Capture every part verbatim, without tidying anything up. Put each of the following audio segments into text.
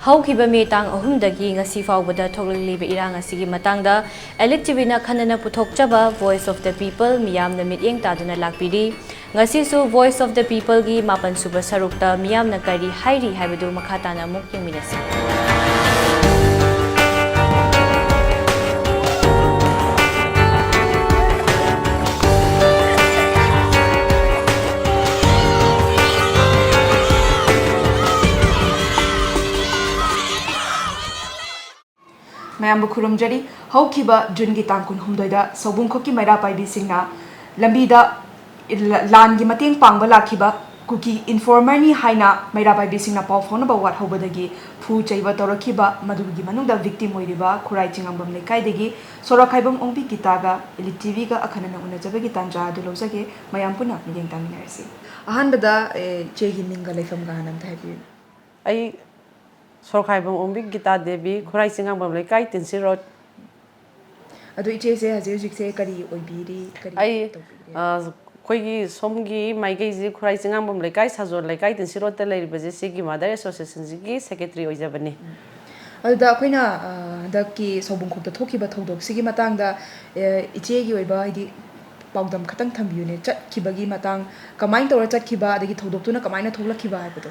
ꯍꯧꯈꯤꯕ ꯃꯦ ꯇꯥꯡ ꯑꯍꯨꯝꯗꯒꯤ ꯉꯁꯤ ꯐꯥꯎꯕꯗ ꯊꯣꯛꯂꯛꯂꯤꯕ ꯏꯔꯥꯡ ꯑꯁꯤꯒꯤ ꯃꯇꯥꯡꯗ Elite ꯇꯤꯚꯤꯅ ꯈꯟꯅꯅ ꯄꯨꯊꯣꯛꯆꯕ Voice of the People ꯃꯤꯌꯥꯝꯅ ꯃꯤꯠꯌꯦꯡ ꯇꯥꯗꯨꯅ ꯂꯥꯛꯄꯤꯔꯤ꯫ ꯉꯁꯤꯁꯨ Voice of the Peopleꯒꯤ ꯃꯥꯄꯟ ꯁꯨꯕ ꯁꯔꯨꯛꯇ ꯃꯤꯌꯥꯝꯅ ꯀꯔꯤ ꯍꯥꯏꯔꯤ ꯍꯥꯏꯕꯗꯨ ꯃꯈꯥ ꯇꯥꯅ ꯑꯃꯨꯛ ꯌꯦꯡꯃꯤꯟꯅꯁꯤ꯫ ꯃꯌꯥꯝꯕꯨ ꯈꯨꯔꯨꯝꯖꯔꯤ꯫ ꯍꯧꯈꯤꯕ ꯖꯨꯟꯒꯤ ꯇꯥꯡ ꯀꯨꯟꯍꯨꯝꯗꯣꯏꯗ ꯁꯧꯕꯨꯡꯈꯣꯛꯀꯤ ꯃꯩꯔꯥ ꯄꯥꯏꯕꯤꯁꯤꯡꯅ ꯂꯝꯕꯤꯗ ꯂ-, ꯂꯥꯟꯒꯤ ꯃꯇꯦꯡ ꯄꯥꯡꯕ ꯂꯥꯛꯈꯤꯕ ꯀꯨꯀꯤ informerꯅꯤ ꯍꯥꯏꯅ ꯃꯩꯔꯥ ꯄꯥꯏꯕꯤꯁꯤꯡꯅ ꯄꯥꯎ ꯐꯥꯎꯅꯕ ꯋꯥꯠꯍꯧꯕꯗꯒꯤ ꯐꯨ ꯆꯩꯕ ꯇꯧꯔꯛꯈꯤꯕ, ꯃꯗꯨꯒꯤ ꯃꯅꯨꯡꯗ victim ꯑꯣꯏꯔꯤꯕ ꯈꯨꯔꯥꯏ ꯆꯤꯉꯥꯝꯕꯝ ꯂꯩꯀꯥꯏꯗꯒꯤ ꯁꯣꯔꯣꯛꯈꯥꯏꯕꯝ ꯑꯣꯡꯕꯤ ꯒꯤꯇꯥꯒ Elite ꯇꯤꯚꯤꯒ ꯑꯈꯟꯅꯅ ꯎꯅꯖꯕꯒꯤ ꯇꯥꯟꯖꯥ ꯑꯗꯨ ꯂꯧꯖꯒꯦ꯫ ꯃꯌꯥꯝ ꯄꯨꯟꯅ ꯃꯤꯠꯌꯦꯡ ꯇꯥꯃꯤꯟꯅꯔꯁꯤ꯫ ꯑꯍꯥꯟꯕꯗ, ꯑꯦ, ꯏꯆꯦꯒꯤ ꯃꯤꯡꯒ ꯂꯩꯐꯝꯒ ꯍꯥꯟꯅ ꯑꯝꯇ ꯍꯥꯏꯕꯤꯌꯨ꯫ ꯑꯩ ꯁꯣꯔꯣꯛꯈꯥꯏꯕꯝ ꯑꯣꯡꯕꯤ ꯒꯤꯇꯥ ꯗꯦꯕꯤ, ꯈꯨꯔꯥꯏ ꯆꯤꯉꯥꯝꯕꯝ ꯂꯩꯀꯥꯏ, ꯇꯤꯟꯁꯤ ꯔꯣꯗ꯫ ꯑꯗꯣ ꯏꯆꯦꯁꯦ ꯍꯧꯖꯤꯛ ꯍꯧꯖꯤꯛꯁꯦ ꯀꯔꯤ ꯑꯣꯏꯕꯤꯔꯤ? ꯀꯔꯤ ꯑꯩ, ꯇꯧꯕꯤꯔꯤ? ꯑ, ꯑꯩꯈꯣꯏꯒꯤ ꯁꯣꯝꯒꯤ ꯃꯥꯏꯀꯩꯁꯤ ꯈꯨꯔꯥꯏ ꯆꯤꯉꯥꯝꯕꯝ ꯂꯩꯀꯥꯏ, ꯁꯥꯖꯣꯜ ꯂꯩꯀꯥꯏ, ꯇꯤꯟꯁꯤ ꯔꯣꯗꯇ ꯂꯩꯔꯤꯕꯁꯦ ꯁꯤꯒꯤ Mother Associationꯁꯤꯒꯤ secretaryꯑꯣꯏꯖꯕꯅꯤ꯫ ꯑꯗꯨꯗ ꯑꯩꯈꯣꯏꯅ, ꯑ, ꯍꯟꯗꯛꯀꯤ ꯁꯧꯕꯨꯡꯈꯣꯛꯇ ꯊꯣꯛꯈꯤꯕ ꯊꯧꯗꯣꯛꯁꯤꯒꯤ ꯃꯇꯥꯡꯗ, ꯑ, ꯏꯆꯦꯒꯤ ꯑꯣꯏꯕ, ꯍꯥꯏꯗꯤ, ꯄꯥꯎꯗꯝ ꯈꯇꯪ ꯊꯝꯕꯤꯌꯨꯅꯦ꯫ ꯆꯠꯈꯤꯕꯒꯤ ꯃꯇꯥꯡ, ꯀꯃꯥꯏꯅ ꯇꯧꯔ ꯆꯠꯈꯤꯕ, ꯑꯗꯒꯤ ꯊꯧꯗꯣꯛꯇꯨꯅ ꯀꯃꯥꯏꯅ ꯊꯣꯛꯂꯛꯈꯤꯕ ꯍꯥꯏꯕꯗꯣ꯫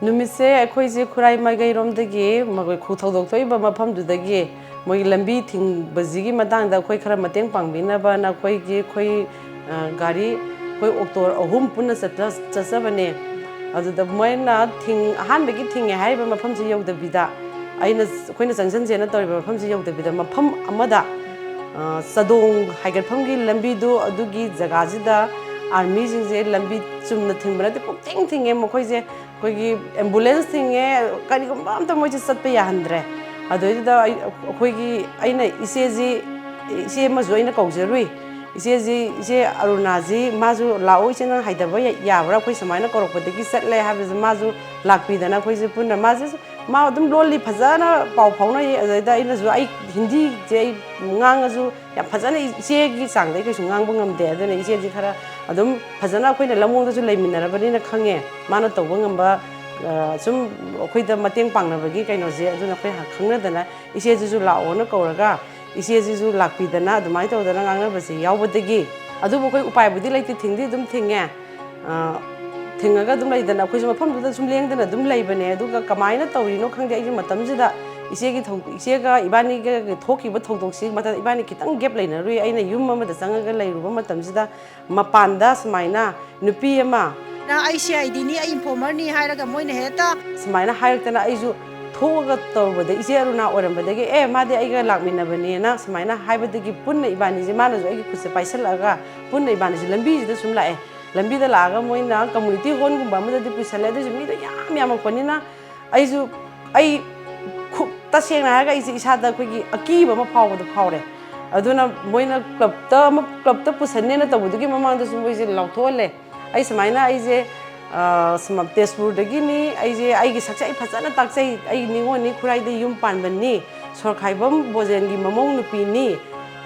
ꯅꯨꯃꯤꯠꯁꯦ ꯑꯩꯈꯣꯏꯁꯦ ꯈꯨꯔꯥꯏ ꯃꯥꯏꯀꯩꯔꯣꯝꯗꯒꯤ ꯃꯈꯣꯏ ꯈꯨ-, ꯊꯧꯗꯣꯛ ꯊꯣꯛꯏꯕ ꯃꯐꯝꯗꯨꯗꯒꯤ ꯃꯣꯏꯒꯤ ꯂꯝꯕꯤ ꯊꯤꯡꯕꯁꯤꯒꯤ ꯃꯇꯥꯡꯗ ꯑꯩꯈꯣꯏ ꯈꯔ ꯃꯇꯦꯡ ꯄꯥꯡꯕꯤꯅꯕꯅ ꯑꯩꯈꯣꯏꯒꯤ, ꯑꯩꯈꯣꯏ, ꯑ, ꯒꯥꯔꯤ, ꯑꯩꯈꯣꯏ ꯑꯣꯛꯇꯣ ꯑꯍꯨꯝ ꯄꯨꯟꯅ ꯆꯠꯆ-, ꯆꯠꯆꯕꯅꯦ꯫ ꯑꯗꯨꯗ ꯃꯣꯏꯅ ꯊꯤꯡ-, ꯑꯍꯥꯟꯕꯒꯤ ꯊꯤꯡꯉꯦ ꯍꯥꯏꯔꯤꯕ ꯃꯐꯝꯁꯤ ꯌꯧꯗꯕꯤꯗ, ꯑꯩꯅ, ꯑꯩꯈꯣꯏꯅ ꯆꯪꯁꯤꯟꯁꯦꯅ ꯇꯧꯔꯤꯕ ꯃꯐꯝꯁꯤ ꯌꯧꯗꯕꯤꯗ, ꯃꯐꯝ ꯑꯃꯗ, ꯑ, ꯆꯥꯗꯣꯡ ꯍꯥꯏꯒꯠꯐꯝꯒꯤ ꯂꯝꯕꯤꯗꯨ, ꯑꯗꯨꯒꯤ ꯖꯒꯥꯁꯤꯗ ꯑꯥꯔꯃꯤꯁꯤꯡꯁꯦ ꯂꯝꯕꯤ ꯆꯨꯝꯅ ꯊꯤꯡꯕ ꯅꯠꯇꯦ, ꯄꯨꯡꯊꯤꯡ ꯊꯤꯡꯉꯦ ꯃꯈꯣꯏꯁꯦ꯫ ꯑꯩꯈꯣꯏꯒꯤ ambulance ꯊꯤꯡꯉꯦ, ꯀꯔꯤꯒꯨꯝꯕ ꯑꯝꯇ ꯃꯣꯏꯁꯦ ꯆꯠꯄ ꯌꯥꯍꯟꯗ꯭ꯔꯦ꯫ ꯑꯗꯨꯗꯩꯗꯨꯗ ꯑꯩ, ꯑꯩꯈꯣꯏꯒꯤ, ꯑꯩꯅ ꯏꯆꯦꯁꯤ, ꯏꯆꯦ ꯑꯃꯁꯨ ꯑꯩꯅ ꯀꯧꯖꯔꯨꯏ꯫ ꯏꯆꯦꯁꯤ, ꯏꯆꯦ ꯑꯔꯨꯅꯥꯁꯤ, ꯃꯥꯁꯨ ꯂꯥꯛꯑꯣ ꯏꯆꯦ, ꯅꯪ ꯍꯥꯏꯊꯕ ꯌꯥ-, ꯌꯥꯕ꯭ꯔꯥ? ꯑꯩꯈꯣꯏ ꯁꯨꯃꯥꯏꯅ ꯀꯧꯔꯛꯄꯗꯒꯤ ꯆꯠꯂꯦ ꯍꯥꯏꯕꯁꯦ ꯃꯥꯁꯨ ꯂꯥꯛꯄꯤꯗꯅ ꯑꯩꯈꯣꯏꯁꯦ ꯄꯨꯟꯅ, ꯃꯥꯁꯦ, ꯃꯥ ꯑꯗꯨꯝ ꯂꯣꯜꯂꯤ, ꯐꯖꯅ ꯄꯥꯎ ꯐꯥꯎꯅꯩ꯫ ꯑꯗꯨꯗꯩꯗ ꯑꯩꯅꯁꯨ, ꯑꯩ ꯍꯤꯟꯗꯤꯁꯦ ꯑꯩ ꯉꯥꯡꯉꯁꯨ ꯌꯥꯝ ꯐꯖꯅ ꯏꯆꯦꯒꯤ ꯆꯥꯡꯗ ꯑꯩ ꯀꯩꯁꯨ ꯉꯥꯡꯕ ꯉꯝꯗꯦ꯫ ꯑꯗꯨꯅ ꯏꯆꯦꯗꯤ ꯈꯔ ꯑꯗꯨꯝ ꯐꯖꯅ ꯑꯩꯈꯣꯏꯅ ꯂꯝꯂꯣꯡꯗꯁꯨ ꯂꯩꯃꯤꯟꯅꯔꯕꯅꯤꯅ ꯈꯪꯉꯦ꯫ ꯃꯥꯅ ꯇꯧꯕ ꯉꯝꯕ ꯑ, ꯁꯨꯝ ꯑꯩꯈꯣꯏꯗ ꯃꯇꯦꯡ ꯄꯥꯡꯅꯕꯒꯤ ꯀꯩꯅꯣꯁꯦ, ꯑꯗꯨꯅ ꯑꯩꯈꯣꯏ ꯈꯪꯅꯗꯅ ꯏꯆꯦꯁꯤꯁꯨ ꯂꯥꯛꯑꯣꯅ ꯀꯧꯔꯒ ꯏꯆꯦꯁꯤꯁꯨ ꯂꯥꯛꯄꯤꯗꯅ ꯑꯗꯨꯃꯥꯏꯅ ꯇꯧꯗꯅ ꯉꯥꯡꯅꯕꯁꯦ ꯌꯥꯎꯕꯗꯒꯤ, ꯑꯗꯨꯕꯨ ꯑꯩꯈꯣꯏ ꯎꯄꯥꯏꯕꯨꯗꯤ ꯂꯩꯇꯦ, ꯊꯤꯡꯗꯤ ꯑꯗꯨꯝ ꯊꯤꯡꯉꯦ꯫ ꯑ, ꯊꯤꯡꯉꯒ ꯑꯗꯨꯝ ꯂꯩꯗꯅ ꯑꯩꯈꯣꯏꯁꯨ ꯃꯐꯝꯗꯨꯗ ꯁꯨꯝ ꯂꯦꯡꯗꯅ ꯑꯗꯨꯝ ꯂꯩꯕꯅꯦ꯫ ꯑꯗꯨꯒ ꯀꯃꯥꯏꯅ ꯇꯧꯔꯤꯅꯣ ꯈꯪꯗꯦ, ꯑꯩꯒꯤ ꯃꯇꯝꯁꯤꯗ ꯏꯆꯦꯒꯤ ꯊꯧ-, ꯏꯆꯦꯒ ꯏꯕꯥꯅꯤꯒ ꯊꯣꯛꯈꯤꯕ ꯊꯧꯗꯣꯛꯁꯤ ꯃꯇꯝ ꯏꯕꯥꯅꯤ ꯈꯤꯇꯪ gap ꯂꯩꯅꯔꯨꯏ꯫ ꯑꯩꯅ ꯌꯨꯝ ꯑꯃꯗ ꯆꯪꯉꯒ ꯂꯩꯔꯨꯕ ꯃꯇꯝꯁꯤꯗ ꯃꯄꯥꯟꯗ ꯁꯨꯃꯥꯏꯅ ꯅꯨꯄꯤ ꯑꯃ, "ꯅꯪ ꯑꯩ C I Dꯅꯤ, ꯑꯩ informerꯅꯤ" ꯍꯥꯏꯔꯒ ꯃꯣꯏꯅ ꯍꯦꯛꯇ ꯁꯨꯃꯥꯏꯅ ꯍꯥꯏꯔꯛꯇꯅ, ꯑꯩꯁꯨ ꯊꯣꯛꯑꯒ ꯇꯧꯔꯨꯕꯗ ꯏꯆꯦ ꯑꯔꯨꯅꯥ ꯑꯣꯏꯔꯝꯕꯗꯒꯤ, "ꯑꯦ, ꯃꯥꯗꯤ ꯑꯩꯒ ꯂꯥꯛꯃꯤꯟꯅꯕꯅꯦꯅ" ꯁꯨꯃꯥꯏꯅ ꯍꯥꯏꯕꯗꯒꯤ ꯄꯨꯟꯅ ꯏꯕꯥꯅꯤꯁꯦ, ꯃꯥꯅꯁꯨ ꯑꯩꯒꯤ ꯈꯨꯠꯁꯦ ꯄꯥꯏꯁꯜꯂꯛꯑꯒ ꯄꯨꯟꯅ ꯏꯕꯥꯅꯤꯁꯦ ꯂꯝꯕꯤꯁꯤꯗ ꯁꯨꯝ ꯂꯥꯛꯑꯦ꯫ ꯂꯝꯕꯤꯗ ꯂꯥꯛꯑꯒ ꯃꯣꯏꯅ community hallꯒꯨꯝꯕ ꯑꯃꯗꯗꯤ ꯄꯨꯁꯜꯂꯦ, ꯑꯗꯨꯁꯨ ꯃꯤꯗꯣ ꯌꯥꯝ ꯌꯥꯝꯃꯛꯄꯅꯤꯅ ꯑꯩꯁꯨ, ꯑꯩ ꯈꯨ-, ꯇꯁꯦꯡꯅ ꯍꯥꯏꯔꯒ ꯑꯩꯁꯦ ꯏꯁꯥꯗ ꯑꯩꯈꯣꯏꯒꯤ ꯑꯀꯤꯕ ꯑꯃ ꯐꯥꯎꯕꯗꯣ ꯐꯥꯎꯔꯦ꯫ ꯑꯗꯨꯅ ꯃꯣꯏꯅ clubꯇ ꯑꯃ, clubꯇ ꯄꯨꯁꯟꯅꯦꯅ ꯇꯧꯕꯗꯨꯒꯤ ꯃꯃꯥꯡꯗꯁꯨ ꯃꯣꯏꯁꯦ ꯂꯥꯎꯊꯣꯛꯍꯜꯂꯦ꯫ ꯑꯩ ꯁꯨꯃꯥꯏꯅ ꯑꯩꯁꯦ, ꯑ, ꯁꯨꯃ-, ꯇꯦꯖꯄꯨꯔꯗꯒꯤꯅꯤ, ꯑꯩꯁꯦ, ꯑꯩꯒꯤ ꯁꯛꯁꯦ ꯑꯩ ꯐꯖꯅ ꯇꯥꯛꯆꯩ, ꯑꯩ ꯅꯤꯉꯣꯜꯅꯤ, ꯈꯨꯔꯥꯏꯗ ꯌꯨꯝ ꯄꯥꯟꯕꯅꯤ, ꯁꯣꯔꯈꯥꯏꯕꯝ ꯕꯣꯖꯦꯟꯒꯤ ꯃꯃꯧ ꯅꯨꯄꯤꯅꯤ,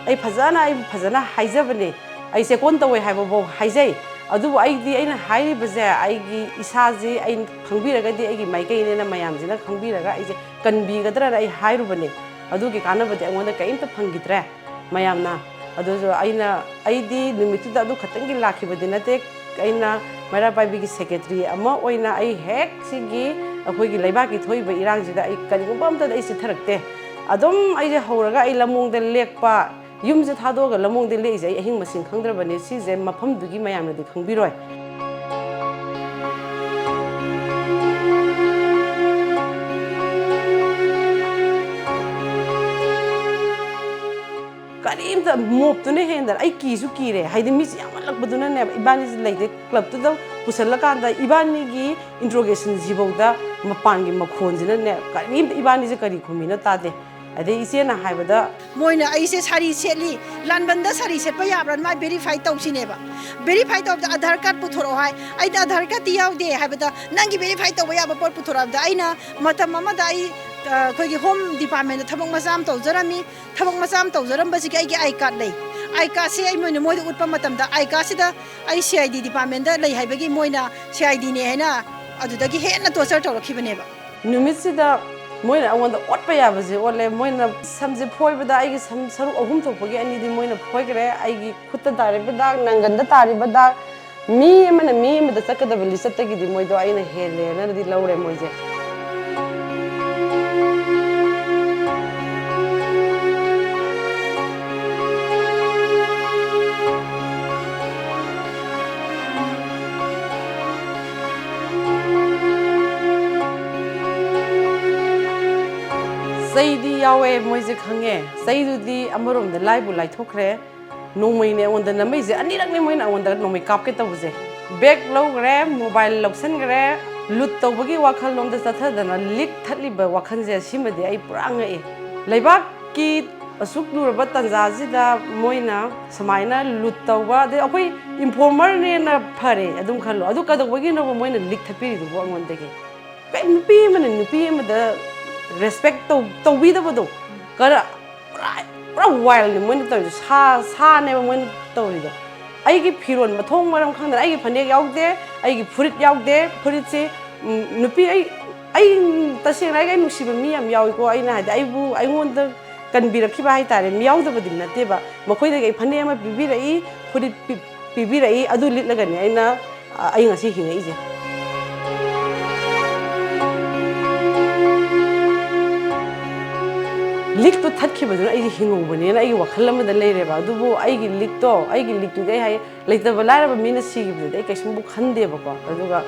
ꯑꯩ ꯐꯖꯅ, ꯑꯩ ꯐꯖꯅ ꯍꯥꯏꯖꯕꯅꯦ꯫ ꯑꯩ ꯆꯦꯀꯣꯟ ꯇꯧꯋꯦ ꯍꯥꯏꯕꯐꯥꯎ ꯍꯥꯏꯖꯩ꯫ ꯑꯗꯨꯕꯨ ꯑꯩꯗꯤ, ꯑꯩꯅ ꯍꯥꯏꯔꯤꯕꯁꯦ ꯑꯩꯒꯤ ꯏꯁꯥꯁꯤ ꯑꯩꯅ ꯈꯪꯕꯤꯔꯒꯗꯤ ꯑꯩꯒꯤ ꯃꯥꯏꯀꯩꯅꯦꯅ ꯃꯌꯥꯝꯁꯤꯅ ꯈꯪꯕꯤꯔꯒ ꯑꯩꯁꯦ ꯀꯟꯕꯤꯒꯗ꯭ꯔꯅ ꯑꯩ ꯍꯥꯏꯔꯨꯕꯅꯦ꯫ ꯑꯗꯨꯒꯤ ꯀꯥꯟꯅꯕꯗꯤ ꯑꯩꯉꯣꯟꯗ ꯀꯔꯤꯝꯇ ꯐꯪꯈꯤꯗ꯭ꯔꯦ꯫ ꯃꯌꯥꯝꯅ ꯑꯗꯨꯁꯨ ꯑꯩꯅ, ꯑꯩꯗꯤ ꯅꯨꯃꯤꯠꯇꯨꯗ ꯑꯗꯨ ꯈꯛꯇꯪꯒꯤ ꯂꯥꯛꯈꯤꯕꯗꯤ ꯅꯠꯇꯦ꯫ ꯑꯩꯅ ꯃꯩꯔꯥ ꯄꯥꯏꯕꯤꯒꯤ secretary ꯑꯃ ꯑꯣꯏꯅ ꯑꯩ ꯍꯦꯛ ꯁꯤꯒꯤ ꯑꯩꯈꯣꯏꯒꯤ ꯂꯩꯕꯥꯛꯀꯤ ꯊꯣꯛꯏꯕ ꯏꯔꯥꯡꯁꯤꯗ ꯑꯩ ꯀꯔꯤꯒꯨꯝꯕ ꯑꯝꯇꯗ ꯑꯩ ꯆꯤꯠꯊꯔꯛꯇꯦ꯫ ꯑꯗꯨꯝ ꯑꯩꯁꯦ ꯍꯧꯔꯒ ꯑꯩ ꯂꯝꯂꯣꯡꯗ ꯂꯦꯛꯄ, ꯌꯨꯝꯁꯦ ꯊꯥꯗꯣꯛꯑꯒ ꯂꯝꯂꯣꯡꯗ ꯂꯦꯛꯏꯁꯦ ꯑꯩ ꯑꯍꯤꯡ ꯃꯁꯤꯡ ꯈꯪꯗ꯭ꯔꯕꯅꯤ꯫ ꯁꯤꯁꯦ ꯃꯐꯝꯗꯨꯒꯤ ꯃꯌꯥꯝꯅꯗꯤ ꯈꯪꯕꯤꯔꯣꯏ꯫ ꯀꯔꯤꯝꯇ ꯃꯣꯞꯇꯨꯅ ꯍꯦꯟꯗꯅ ꯑꯩ ꯀꯤꯁꯨ ꯀꯤꯔꯦ꯫ ꯍꯥꯏꯗꯤ ꯃꯤꯁꯦ ꯌꯥꯝꯃꯜꯂꯛꯄꯗꯨꯅꯅꯦꯕ, ꯏꯕꯥꯅꯤꯁꯦ ꯂꯩꯇꯦ꯫ Clubꯇꯨꯗ ꯄꯨꯁꯜꯂꯀꯥꯟꯗ ꯏꯕꯥꯅꯤꯒꯤ interrogationꯁꯤꯐꯧꯗ ꯃꯄꯥꯟꯒꯤ ꯃꯈꯣꯟꯁꯤꯅꯅꯦ, ꯀꯔꯤꯝꯇ ꯏꯕꯥꯅꯤꯁꯦ ꯀꯔꯤ ꯈꯨꯝꯃꯤꯅꯣ ꯇꯥꯗꯦ꯫ ꯑꯗꯩ ꯏꯆꯦꯅ ꯍꯥꯏꯕꯗ, "ꯃꯣꯏꯅ ꯑꯩꯁꯦ ꯁꯥꯔꯤ ꯁꯦꯠꯂꯤ, ꯂꯥꯟꯕꯟꯗ ꯁꯥꯔꯤ ꯁꯦꯠꯄ ꯌꯥꯕ꯭ꯔꯥ? ꯃꯥ verify ꯇꯧꯁꯤꯅꯦꯕ꯫ Verify ꯇꯧꯕꯗ ꯑꯙꯥꯔ card ꯄꯨꯊꯣꯔꯛꯑꯣ" ꯍꯥꯏ꯫ ꯑꯩꯅ "ꯑꯙꯥꯔ cardꯇꯤ ꯌꯥꯎꯗꯦ" ꯍꯥꯏꯕꯗ, "ꯅꯪꯒꯤ verify ꯇꯧꯕ ꯌꯥꯕ ꯄꯣꯠ ꯄꯨꯊꯣꯔꯛꯑꯣ" ꯍꯥꯏꯕꯗ, ꯑꯩꯅ ꯃꯇꯝ ꯑꯃꯗ ꯑꯩ, ꯑ, ꯑꯩꯈꯣꯏꯒꯤ Home Departmentꯇ ꯊꯕꯛ ꯃꯆꯥ ꯑꯃ ꯇꯧꯖꯔꯝꯃꯤ꯫ ꯊꯕꯛ ꯃꯆꯥ ꯑꯃ ꯇꯧꯖꯔꯝꯕꯁꯤꯒꯤ ꯑꯩꯒꯤ I card ꯂꯩ꯫ I cardꯁꯦ ꯑꯩ ꯃꯣꯏꯅ, ꯃꯣꯏꯗ ꯎꯠꯄ ꯃꯇꯝꯗ, I cardꯁꯤꯗ ꯑꯩ C I D departmentꯇ ꯂꯩ ꯍꯥꯏꯕꯒꯤ ꯃꯣꯏꯅ C I Dꯅꯦ ꯍꯥꯏꯅ ꯑꯗꯨꯗꯒꯤ ꯍꯦꯟꯅ ꯇꯣꯔꯆꯔ ꯇꯧꯔꯛꯈꯤꯕꯅꯦꯕ꯫ ꯅꯨꯃꯤꯠꯁꯤꯗ ꯃꯣꯏꯅ ꯑꯩꯉꯣꯟꯗ ꯑꯣꯠꯄ ꯌꯥꯕꯁꯦ ꯑꯣꯠꯂꯦ꯫ ꯃꯣꯏꯅ ꯁꯝꯁꯦ ꯐꯣꯏꯕꯗ ꯑꯩꯒꯤ ꯁꯝ ꯁꯔꯨꯛ ꯑꯍꯨꯝ ꯊꯣꯛꯄꯒꯤ ꯑꯅꯤꯗꯤ ꯃꯣꯏꯅ ꯐꯣꯏꯈ꯭ꯔꯦ꯫ ꯑꯩꯒꯤ ꯈꯨꯠꯇ ꯇꯥꯔꯤꯕ ꯗꯥꯛ, ꯅꯪꯒꯟꯗ ꯇꯥꯔꯤꯕ ꯗꯥꯛ, ꯃꯤ ꯑꯃꯅ ꯃꯤ ꯑꯃꯗ ꯆꯠꯀꯗꯕ ꯂꯤꯆꯠꯇꯒꯤꯗꯤ ꯃꯣꯏꯗꯣ ꯑꯩꯅ ꯍꯦꯜꯂꯦꯅꯗꯤ ꯂꯧꯔꯦ ꯃꯣꯏꯁꯦ꯫ ꯆꯩꯗꯤ ꯌꯥꯎꯋꯦ, ꯃꯣꯏꯁꯦ ꯈꯪꯉꯦ꯫ ꯆꯩꯗꯨꯗꯤ ꯑꯃꯔꯣꯝꯗ ꯂꯥꯏꯕꯨ ꯂꯥꯏꯊꯣꯛꯈ꯭ꯔꯦ꯫ ꯅꯣꯡꯃꯩꯅꯦ ꯑꯩꯉꯣꯟꯗ ꯅꯝꯃꯛꯏꯁꯦ, ꯑꯅꯤꯔꯛꯅꯦ ꯃꯣꯏꯅ ꯑꯩꯉꯣꯟꯗ ꯅꯣꯡꯃꯩ ꯀꯥꯞꯀꯦ ꯇꯧꯕꯁꯦ꯫ ꯕꯦꯒ ꯂꯧꯈ꯭ꯔꯦ, ꯃꯣꯕꯥꯏꯜ ꯂꯧꯁꯤꯟꯈ꯭ꯔꯦ, ꯂꯨꯠ ꯇꯧꯕꯒꯤ ꯋꯥꯈꯜꯂꯣꯝꯗ ꯆꯠꯊꯗꯅ ꯂꯤꯛ ꯊꯠꯂꯤꯕ ꯋꯥꯈꯜꯁꯦ, ꯁꯤꯃꯗꯤ ꯑꯩ ꯄꯨꯔꯥ ꯉꯛꯑꯦ꯫ ꯂꯩꯕꯥꯛꯀꯤ ꯑꯁꯨꯛ ꯂꯨꯔꯕ ꯇꯥꯟꯖꯥꯁꯤꯗ ꯃꯣꯏꯅ ꯁꯨꯃꯥꯏꯅ ꯂꯨꯠ ꯇꯧꯕ, ꯑꯗꯩ ꯑꯩꯈꯣꯏ ꯏꯟꯐꯣꯔꯃꯔꯅꯦꯅ ꯐꯔꯦ ꯑꯗꯨꯝ ꯈꯜꯂꯣ, ꯑꯗꯨ ꯀꯩꯗꯧꯕꯒꯤꯅꯣꯕ ꯃꯣꯏꯅ ꯂꯤꯛ ꯊꯠꯄꯤꯔꯤꯗꯨꯕꯨ ꯑꯩꯉꯣꯟꯗꯒꯤ? ꯀꯩ ꯅꯨꯄꯤ ꯑꯃꯅ ꯅꯨꯄꯤ ꯑꯃꯗ ꯔꯦꯁꯄꯦꯛ ꯇꯧ-, ꯇꯧꯕꯤꯗꯕꯗꯣ? ꯀꯔ-, ꯄꯨꯔꯥ, ꯄꯨꯔꯥ ꯋꯥꯏꯜꯅꯤ ꯃꯣꯏꯅ ꯇꯧꯔꯤꯗꯣ, ꯁꯥ, ꯁꯥꯅꯦꯕ ꯃꯣꯏꯅ ꯇꯧꯔꯤꯗꯣ꯫ ꯑꯩꯒꯤ ꯐꯤꯔꯣꯜ ꯃꯊꯣꯡ ꯃꯔꯝ ꯈꯪꯗꯅ, ꯑꯩꯒꯤ ꯐꯅꯦꯛ ꯌꯥꯎꯗꯦ, ꯑꯩꯒꯤ ꯐꯨꯔꯤꯠ ꯌꯥꯎꯗꯦ, ꯐꯨꯔꯤꯠꯁꯤ, ꯎꯝ, ꯅꯨꯄꯤ, ꯑꯩ, ꯑꯩ, ꯇꯁꯦꯡꯅ ꯍꯥꯏꯔꯒ ꯑꯩ ꯅꯨꯡꯁꯤꯕ ꯃꯤ ꯌꯥꯝ ꯌꯥꯎꯏꯀꯣ, ꯑꯩꯅ ꯍꯥꯏꯗꯤ ꯑꯩꯕꯨ, ꯑꯩꯉꯣꯟꯗ ꯀꯟꯕꯤꯔꯛꯈꯤꯕ ꯍꯥꯏꯇꯥꯔꯦ, ꯃꯤ ꯌꯥꯎꯗꯕꯗꯤ ꯅꯠꯇꯦꯕ꯫ ꯃꯈꯣꯏꯗꯒꯤ ꯑꯩ ꯐꯅꯦꯛ ꯑꯃ ꯄꯤꯕꯤꯔꯛꯏ, ꯐꯨꯔꯤꯠ ꯄꯤ-, ꯄꯤꯕꯤꯔꯛꯏ, ꯑꯗꯨ ꯂꯤꯠꯂꯒꯅꯦ ꯑꯩꯅ, ꯑ, ꯑꯩ ꯉꯁꯤ ꯍꯤꯡꯉꯛꯏꯁꯦ꯫ ꯂꯤꯛꯇꯣ ꯊꯠꯈꯤꯕꯗꯨꯅ ꯑꯩꯁꯦ ꯍꯤꯡꯍꯧꯕꯅꯦꯅ ꯑꯩꯒꯤ ꯋꯥꯈꯜ ꯑꯃꯗ ꯂꯩꯔꯦꯕ꯫ ꯑꯗꯨꯕꯨ ꯑꯩꯒꯤ ꯂꯤꯛꯇꯣ, ꯑꯩꯒꯤ ꯂꯤꯛꯇꯨꯗꯤ ꯑꯩ ꯍꯥꯏ, ꯂꯩꯇꯕ ꯂꯥꯏꯔꯕ ꯃꯤꯅ ꯁꯤꯈꯤꯕꯗꯨꯗꯤ ꯑꯩ ꯀꯩꯁꯨꯝꯕꯨ ꯈꯟꯗꯦꯕꯀꯣ꯫ ꯑꯗꯨꯒ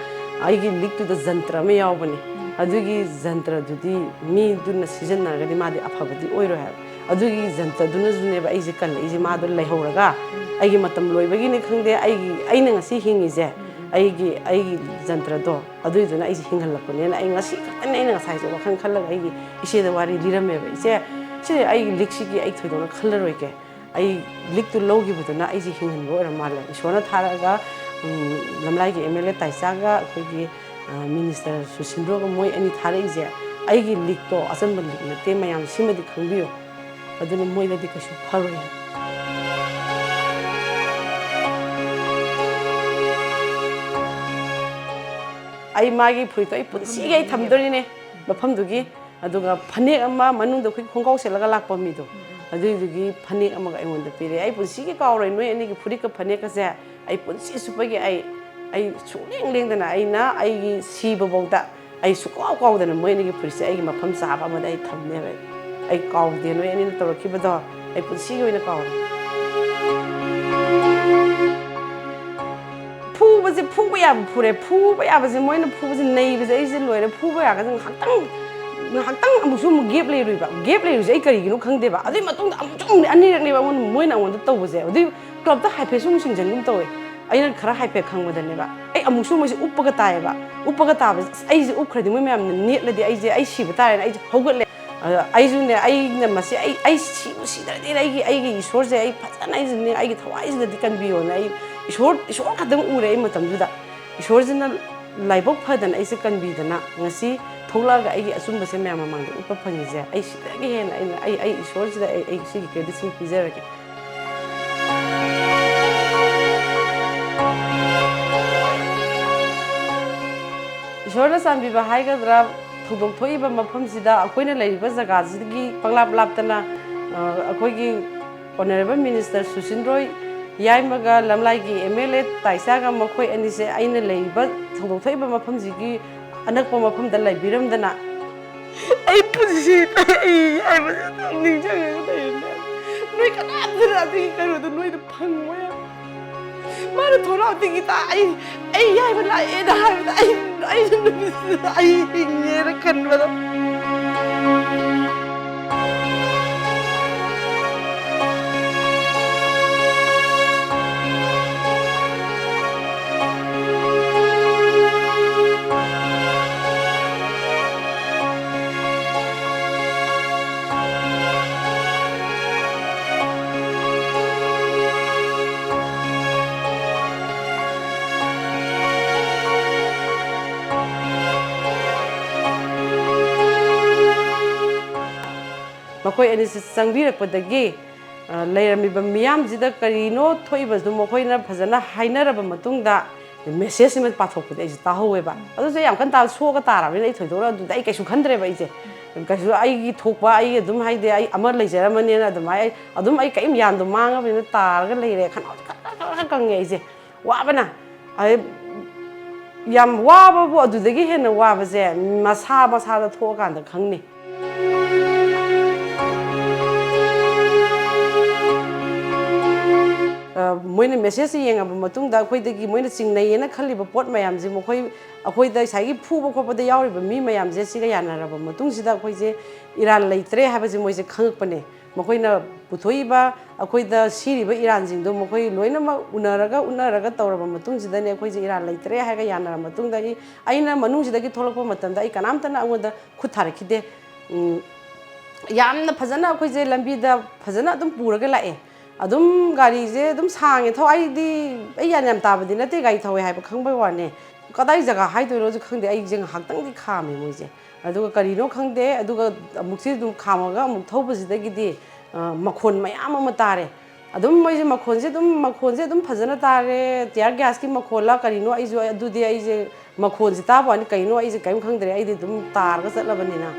ꯑꯩꯒꯤ ꯂꯤꯛꯇꯨꯗ ꯖꯟꯇ꯭ꯔ ꯑꯃ ꯌꯥꯎꯕꯅꯦ꯫ ꯑꯗꯨꯒꯤ ꯖꯟꯇ꯭ꯔꯗꯨꯗꯤ ꯃꯤꯗꯨꯅ ꯁꯤꯖꯤꯟꯅꯔꯒꯗꯤ ꯃꯥꯗꯤ ꯑꯐꯕꯗꯤ ꯑꯣꯏꯔꯣꯏ ꯍꯥꯏꯕ꯫ ꯑꯗꯨꯒꯤ ꯖꯟꯇ꯭ꯔꯗꯨꯅꯁꯨꯅꯦꯕ ꯑꯩꯁꯦ ꯀꯜꯂꯛꯏꯁꯦ꯫ ꯃꯥꯗꯣ ꯂꯩꯍꯧꯔꯒ ꯑꯩꯒꯤ ꯃꯇꯝ ꯂꯣꯏꯕꯒꯤꯅꯦ ꯈꯪꯗꯦ, ꯑꯩꯒꯤ, ꯑꯩꯅ ꯉꯁꯤ ꯍꯤꯡꯉꯤꯁꯦ, ꯑꯩꯒꯤ, ꯑꯩꯒꯤ ꯖꯟꯇ꯭ꯔꯗꯣ, ꯑꯗꯨꯏꯗꯨꯅ ꯑꯩꯁꯦ ꯍꯤꯡꯍꯜꯂꯛꯄꯅꯦꯅ ꯑꯩ ꯉꯁꯤ ꯈꯛꯇꯅꯦ ꯑꯩꯅ ꯉꯁꯥꯏꯁꯦ ꯋꯥꯈꯜ ꯈꯜꯂꯒ ꯑꯩꯒꯤ ꯏꯆꯦꯗ ꯋꯥꯔꯤ ꯂꯤꯔꯝꯃꯦꯕ꯫ "ꯏꯆꯦ, ꯁꯤ ꯑꯩꯒꯤ ꯂꯤꯛꯁꯤꯒꯤ ꯑꯩ ꯊꯣꯏꯗꯣꯛꯅ ꯈꯜꯂꯔꯣꯏꯒꯦ꯫ ꯑꯩ ꯂꯤꯛꯇꯨ ꯂꯧꯈꯤꯕꯗꯨꯅ ꯑꯩꯁꯦ ꯍꯤꯡꯍꯟꯕ ꯑꯣꯏꯔ ꯃꯥꯜꯂꯦ꯫ ꯏꯁꯣꯔꯅ ꯊꯥꯔꯛꯑꯒ, ꯎꯝ, ꯂꯝꯂꯥꯏꯒꯤ ꯑꯦꯝ ꯑꯦꯜ ꯑꯦ ꯇꯥꯏꯆꯥꯒ ꯑꯩꯈꯣꯏꯒꯤ, ꯑ, ꯃꯤꯅꯤꯁꯇꯔ ꯁꯨꯁꯤꯟꯗ꯭ꯔꯣꯒ ꯃꯣꯏ ꯑꯅꯤ ꯊꯥꯔꯛꯏꯁꯦ, ꯑꯩꯒꯤ ꯂꯤꯛꯇꯣ ꯑꯆꯝꯕ ꯂꯤꯛ ꯅꯠꯇꯦ, ꯃꯌꯥꯝ ꯁꯤꯃꯗꯤ ꯈꯪꯕꯤꯌꯨ꯫ ꯑꯗꯨꯅ ꯃꯣꯏꯗꯗꯤ ꯀꯩꯁꯨ ꯐꯔꯣꯏ ꯍꯥꯏ"꯫ ꯑꯩ ꯃꯥꯒꯤ ꯐꯨꯔꯤꯠꯇꯣ ꯑꯩ ꯄꯨꯟꯁꯤꯒꯤ ꯑꯩ ꯊꯝꯗꯣꯔꯤꯅꯦ ꯃꯐꯝꯗꯨꯒꯤ꯫ ꯑꯗꯨꯒ ꯐꯅꯦꯛ ꯑꯃ, ꯃꯅꯨꯡꯗ ꯑꯩꯈꯣꯏ ꯈꯣꯡꯒ꯭ꯔꯥꯎ ꯁꯦꯠꯂꯒ ꯂꯥꯛꯄ ꯃꯤꯗꯣ, ꯑꯗꯨꯏꯗꯨꯒꯤ ꯐꯅꯦꯛ ꯑꯃꯒ ꯑꯩꯉꯣꯟꯗ ꯄꯤꯔꯛꯑꯦ꯫ ꯑꯩ ꯄꯨꯟꯁꯤꯒꯤ ꯀꯥꯎꯔꯣꯏ ꯅꯣꯏ ꯑꯅꯤꯒꯤ ꯐꯨꯔꯤꯠꯀ ꯐꯅꯦꯛꯀꯁꯦ꯫ ꯑꯩ ꯄꯨꯟꯁꯤ ꯆꯨꯞꯄꯒꯤ ꯑꯩ, ꯑꯩ ꯁꯨꯡꯂꯦꯡ ꯂꯦꯡꯗꯅ ꯑꯩꯅ ꯑꯩꯒꯤ ꯁꯤꯕꯐꯥꯎꯗ ꯑꯩ ꯁꯨꯡꯀꯥꯎ ꯀꯥꯎꯗꯅ ꯃꯣꯏ ꯑꯅꯤꯒꯤ ꯐꯨꯔꯤꯠꯁꯦ ꯑꯩꯒꯤ ꯃꯐꯝ ꯆꯥꯕ ꯑꯃꯗ ꯑꯩ ꯊꯝꯅꯦꯕ꯫ ꯑꯩ ꯀꯥꯎꯗꯦ ꯅꯣꯏ ꯑꯅꯤꯅ ꯇꯧꯔꯛꯈꯤꯕꯗꯣ, ꯑꯩ ꯄꯨꯟꯁꯤꯒꯤ ꯑꯣꯏꯅ ꯀꯥꯎꯔꯦ꯫ ꯐꯨꯕꯁꯦ ꯐꯨꯕ ꯌꯥꯕ ꯐꯨꯔꯦ, ꯐꯨꯕ ꯌꯥꯕꯁꯦ ꯃꯣꯏꯅ ꯐꯨꯕꯁꯦ, ꯅꯩꯕꯁꯦ ꯑꯩꯁꯦ ꯂꯣꯏꯔꯦ꯫ ꯐꯨꯕ ꯌꯥꯒꯁꯦ ꯉꯥꯏꯍꯥꯛꯇꯪ, ꯉꯥꯏꯍꯥꯛꯇꯪ ꯑꯃꯨꯛꯁꯨ ꯑꯃꯨꯛ ꯒꯦꯞ ꯂꯩꯔꯨꯏꯕ꯫ ꯒꯦꯞ ꯂꯩꯔꯨꯁꯦ ꯑꯩ ꯀꯔꯤꯒꯤꯅꯣ ꯈꯪꯗꯦꯕ꯫ ꯑꯗꯨꯏ ꯃꯇꯨꯡꯗ ꯑꯃꯨꯛꯁꯨ ꯑꯃꯨꯛ ꯑꯅꯤꯔꯛꯅꯦꯕ ꯑꯩꯉꯣꯟꯗ, ꯃꯣꯏꯅ ꯑꯩꯉꯣꯟꯗ ꯇꯧꯕꯁꯦ꯫ ꯑꯗꯨꯏ ꯀ꯭ꯂꯕꯇ ꯍꯥꯏꯐꯦꯠꯁꯨ ꯑꯃꯨꯛ ꯆꯤꯡꯁꯤꯟꯒꯨꯝ ꯇꯧꯋꯦ꯫ ꯑꯩꯅ ꯈꯔ ꯍꯥꯏꯐꯦꯠ ꯈꯪꯕꯗꯅꯦꯕ꯫ ꯑꯩ ꯑꯃꯨꯛꯁꯨ ꯃꯣꯏꯁꯦ ꯎꯞꯄꯒ ꯇꯥꯏꯌꯦꯕ꯫ ꯎꯞꯄꯒ ꯇꯥꯕꯁꯦ, ꯑꯁ, ꯑꯩꯁꯦ ꯎꯞꯈ꯭ꯔꯗꯤ ꯃꯣꯏ ꯃꯌꯥꯝꯅ ꯅꯦꯠꯂꯗꯤ ꯑꯩꯁꯦ, ꯑꯩ ꯁꯤꯕ ꯇꯥꯔꯦꯅ ꯑꯩꯁꯦ ꯍꯧꯒꯠꯂꯦ꯫ ꯑꯗ ꯑꯩꯁꯨꯅꯦ, ꯑꯩꯅ ꯃꯁꯤ, ꯑꯩ, ꯑꯩ ꯁꯤꯕꯨ ꯁꯤꯗ꯭ꯔꯗꯤ ꯑꯩꯒꯤ, ꯑꯩꯒꯤ ꯏꯁꯣꯔꯁꯦ ꯑꯩ ꯐꯖꯅ ꯑꯩꯁꯨꯅꯦ, ꯑꯩꯒꯤ ꯊꯋꯥꯏꯁꯤꯗꯗꯤ ꯀꯟꯕꯤꯌꯣꯅ ꯑꯩ ꯏꯁꯣꯔ, ꯏꯁꯣꯔ ꯈꯛꯇꯪ ꯎꯔꯦ ꯑꯩ ꯃꯇꯝꯗꯨꯗ꯫ ꯏꯁꯣꯔꯁꯤꯅ ꯂꯥꯏꯕꯛ ꯐꯗꯅ ꯑꯩꯁꯦ ꯀꯟꯕꯤꯗꯅ ꯉꯁꯤ ꯊꯣꯛꯂꯛꯑꯒ ꯑꯩꯒꯤ ꯑꯆꯨꯝꯕꯁꯦ ꯃꯌꯥꯝ ꯃꯃꯥꯡꯗ ꯎꯠꯄ ꯐꯪꯉꯤꯁꯦ, ꯑꯩ ꯁꯤꯗꯒꯤ ꯍꯦꯟꯅ ꯑꯩꯅ, ꯑꯩ, ꯑꯩ ꯏꯁꯣꯔꯁꯤꯗ ꯑꯩ, ꯑꯩ ꯁꯤꯒꯤ creditꯁꯤꯃ ꯄꯤꯖꯔꯒꯦ꯫ ꯏꯁꯣꯔꯅ ꯆꯥꯟꯕꯤꯕ ꯍꯥꯏꯒꯗ꯭ꯔꯥ, ꯊꯧꯗꯣꯛ ꯊꯣꯛꯏꯕ ꯃꯐꯝꯁꯤꯗ, ꯑꯩꯈꯣꯏꯅ ꯂꯩꯔꯤꯕ ꯖꯒꯥꯁꯤꯗꯒꯤ ꯄꯪꯂꯥꯞ ꯂꯥꯞꯇꯅ, ꯑ, ꯑꯩꯈꯣꯏꯒꯤ Honourable Minister ꯁꯨꯁꯤꯟ Roy ꯌꯥꯏꯃꯒ ꯂꯝꯂꯥꯏꯒꯤ M L A ꯇꯥꯏꯆꯥꯒ, ꯃꯈꯣꯏ ꯑꯅꯤꯁꯦ ꯑꯩꯅ ꯂꯩꯔꯤꯕ, ꯊꯧꯗꯣꯛ ꯊꯣꯛꯏꯕ ꯃꯐꯝꯁꯤꯒꯤ ꯑꯅꯛꯄ ꯃꯐꯝꯗ ꯂꯩꯕꯤꯔꯝꯗꯅ, ꯑꯩ ꯄꯨꯟꯁꯤꯗ ꯑꯩ ꯍꯥꯏꯕꯁꯦ ꯑꯗꯨꯝ ꯅꯤꯡꯁꯤꯡꯉꯒ ꯂꯩꯔꯅꯦ꯫ ꯅꯣꯏ ꯀꯅꯥꯝꯇꯅ ꯑꯗꯨꯒꯤ ꯀꯩꯅꯣꯗꯣ ꯅꯣꯏꯗ ꯐꯪꯉꯣꯏ ꯍꯥꯏꯕ꯫ ꯃꯥꯅ ꯊꯣꯡꯅꯥꯎꯗꯒꯤ ꯇꯥ-, ꯑꯩ, ꯑꯩ ꯌꯥꯏꯕ ꯂꯥꯛꯑꯦꯅ ꯍꯥꯏꯕꯗ ꯑꯩ, ꯑꯩ ꯅꯨꯃꯤꯠꯇꯨꯗ ꯑꯩ ꯍꯤꯡꯉꯦꯅ ꯈꯟꯕꯗ꯫ ꯃꯈꯣꯏ ꯑꯅꯤꯁꯤ ꯆꯪꯕꯤꯔꯛꯄꯗꯒꯤ, ꯑ, ꯂꯩꯔꯝꯃꯤꯕ ꯃꯤꯌꯥꯝꯁꯤꯗ ꯀꯔꯤꯅꯣ ꯊꯣꯛꯏꯕꯗꯨ ꯃꯈꯣꯏꯅ ꯐꯖꯅ ꯍꯥꯏꯅꯔꯕ ꯃꯇꯨꯡꯗ, ꯃꯦꯁꯦꯖꯁꯤꯃ ꯄꯥꯊꯣꯛꯄꯗꯤ ꯑꯩꯁꯨ ꯇꯥꯍꯧꯋꯦꯕ꯫ ꯑꯗꯨꯁꯨ ꯌꯥꯝ ꯀꯟꯅ ꯇꯥ-, ꯁꯣꯛꯑꯒ ꯇꯥꯔꯕꯅꯤꯅ ꯑꯩ ꯊꯣꯏꯗꯣꯛꯅ ꯑꯗꯨꯗ ꯑꯩ ꯀꯩꯁꯨ ꯈꯟꯗ꯭ꯔꯦꯕ ꯑꯩꯁꯦ꯫ ꯀꯩꯁꯨ ꯑꯩꯒꯤ ꯊꯣꯛꯄ ꯑꯩ ꯑꯗꯨꯝ, ꯍꯥꯏꯗꯤ, ꯑꯩ ꯑꯃ ꯂꯩꯖꯔꯝꯃꯅꯦꯅ ꯑꯗꯨꯃꯥꯏꯅ ꯑꯩ ꯑꯗꯨꯝ, ꯑꯩ ꯀꯔꯤꯝ ꯌꯥꯟꯗꯣ ꯃꯥꯡꯉꯕꯅꯤꯅ ꯇꯥꯔꯒ ꯂꯩꯔꯦ꯫ ꯈꯅꯥꯎꯁꯦ ꯈꯔ ꯈꯔ ꯈꯔ ꯈꯔ ꯀꯪꯉꯦ ꯑꯩꯁꯦ꯫ ꯋꯥꯕꯅ꯫ ꯑꯗꯩ ꯌꯥꯝ ꯋꯥꯕꯕꯨ ꯑꯗꯨꯗꯒꯤ ꯍꯦꯟꯅ ꯋꯥꯕꯁꯦ ꯃꯁꯥ ꯃꯁꯥꯗ ꯊꯣꯛꯑꯀꯥꯟꯗ ꯈꯪꯅꯤ꯫ ꯑ, ꯃꯣꯏꯅ ꯃꯦꯁꯦꯖꯁꯦ ꯌꯦꯡꯉꯕ ꯃꯇꯨꯡꯗ ꯑꯩꯈꯣꯏꯗꯒꯤ ꯃꯣꯏꯅ ꯆꯤꯡꯅꯩꯌꯦꯅ ꯈꯜꯂꯤꯕ ꯄꯣꯠ ꯃꯌꯥꯝꯁꯦ ꯃꯈꯣꯏ, ꯑꯩꯈꯣꯏꯗ ꯉꯁꯥꯏꯒꯤ ꯐꯨꯕ ꯈꯣꯠꯄꯗ ꯌꯥꯎꯔꯤꯕ ꯃꯤ ꯃꯌꯥꯝꯁꯦ ꯁꯤꯒ ꯌꯥꯅꯔꯕ ꯃꯇꯨꯡꯁꯤꯗ ꯑꯩꯈꯣꯏꯁꯦ ꯏꯔꯥꯜ ꯂꯩꯇ꯭ꯔꯦ ꯍꯥꯏꯕꯁꯦ ꯃꯣꯏꯁꯦ ꯈꯪꯉꯛꯄꯅꯦ꯫ ꯃꯈꯣꯏꯅ ꯄꯨꯊꯣꯛꯏꯕ ꯑꯩꯈꯣꯏꯗ ꯁꯤꯔꯤꯕ ꯏꯔꯥꯟꯁꯤꯡꯗꯣ ꯃꯈꯣꯏ ꯂꯣꯏꯅꯃꯛ ꯎꯅꯔꯒ, ꯎꯅꯔꯒ ꯇꯧꯔꯕ ꯃꯇꯨꯡꯁꯤꯗꯅꯦ ꯑꯩꯈꯣꯏꯁꯦ ꯏꯔꯥꯜ ꯂꯩꯇ꯭ꯔꯦ ꯍꯥꯏꯔꯒ ꯌꯥꯅꯔꯕ ꯃꯇꯨꯡꯗꯒꯤ ꯑꯩꯅ ꯃꯅꯨꯡꯁꯤꯗꯒꯤ ꯊꯣꯛꯂꯛꯄ ꯃꯇꯝꯗ ꯑꯩ ꯀꯅꯥꯝꯇꯅ ꯑꯩꯉꯣꯟꯗ ꯈꯨꯠ ꯊꯥꯔꯛꯈꯤꯗꯦ꯫ ꯎꯝ, ꯌꯥꯝꯅ ꯐꯖꯅ ꯑꯩꯈꯣꯏꯁꯦ ꯂꯝꯕꯤꯗ ꯐꯖꯅ ꯑꯗꯨꯝ ꯄꯨꯔꯒ ꯂꯥꯛꯑꯦ꯫ ꯑꯗꯨꯝ ꯒꯥꯔꯤꯁꯦ ꯑꯗꯨꯝ ꯁꯥꯡꯉꯦ ꯊꯧ-, ꯑꯩꯗꯤ ꯑꯩ ꯒ꯭ꯌꯥꯟ ꯌꯥꯝ ꯇꯥꯕꯗꯤ ꯅꯠꯇꯦ ꯒꯥꯔꯤ ꯊꯧꯋꯦ ꯍꯥꯏꯕ ꯈꯪꯕꯩ ꯋꯥꯅꯦ꯫ ꯀꯗꯥꯏ ꯖꯒꯥ ꯍꯥꯏꯗꯣꯏꯅꯣꯁꯨ ꯈꯪꯗꯦ, ꯑꯩꯁꯦ ꯉꯥꯏꯍꯥꯛꯇꯪꯗꯤ ꯈꯥꯝꯃꯦ ꯃꯣꯏꯁꯦ꯫ ꯑꯗꯨꯒ ꯀꯔꯤꯅꯣ ꯈꯪꯗꯦ, ꯑꯗꯨꯒ ꯑꯃꯨꯛꯁꯤ ꯑꯗꯨꯝ ꯈꯥꯝꯃꯒ ꯑꯃꯨꯛ ꯊꯧꯕꯁꯤꯗꯒꯤꯗꯤ, ꯑ, ꯃꯈꯣꯟ ꯃꯌꯥꯝ ꯑꯃ ꯇꯥꯔꯦ꯫ ꯑꯗꯨꯝ ꯃꯣꯏꯁꯦ ꯃꯈꯣꯟꯁꯦ ꯑꯗꯨꯝ, ꯃꯈꯣꯟꯁꯦ ꯑꯗꯨꯝ ꯐꯖꯅ ꯇꯥꯔꯦ꯫ ꯇꯤꯌꯥꯔ ꯒ꯭ꯌꯥꯁꯀꯤ ꯃꯈꯣꯜꯂ ꯀꯔꯤꯅꯣ, ꯑꯩꯁꯨ ꯑꯗꯨꯗꯤ ꯑꯩꯁꯦ ꯃꯈꯣꯟꯁꯦ ꯇꯥꯕ ꯋꯥꯅꯤ, ꯀꯩꯅꯣ ꯑꯩꯁꯦ ꯀꯔꯤꯝ ꯈꯪꯗ꯭ꯔꯦ, ꯑꯩꯗꯤ ꯑꯗꯨꯝ ꯇꯥꯔꯒ ꯆꯠꯂꯕꯅꯤꯅ꯫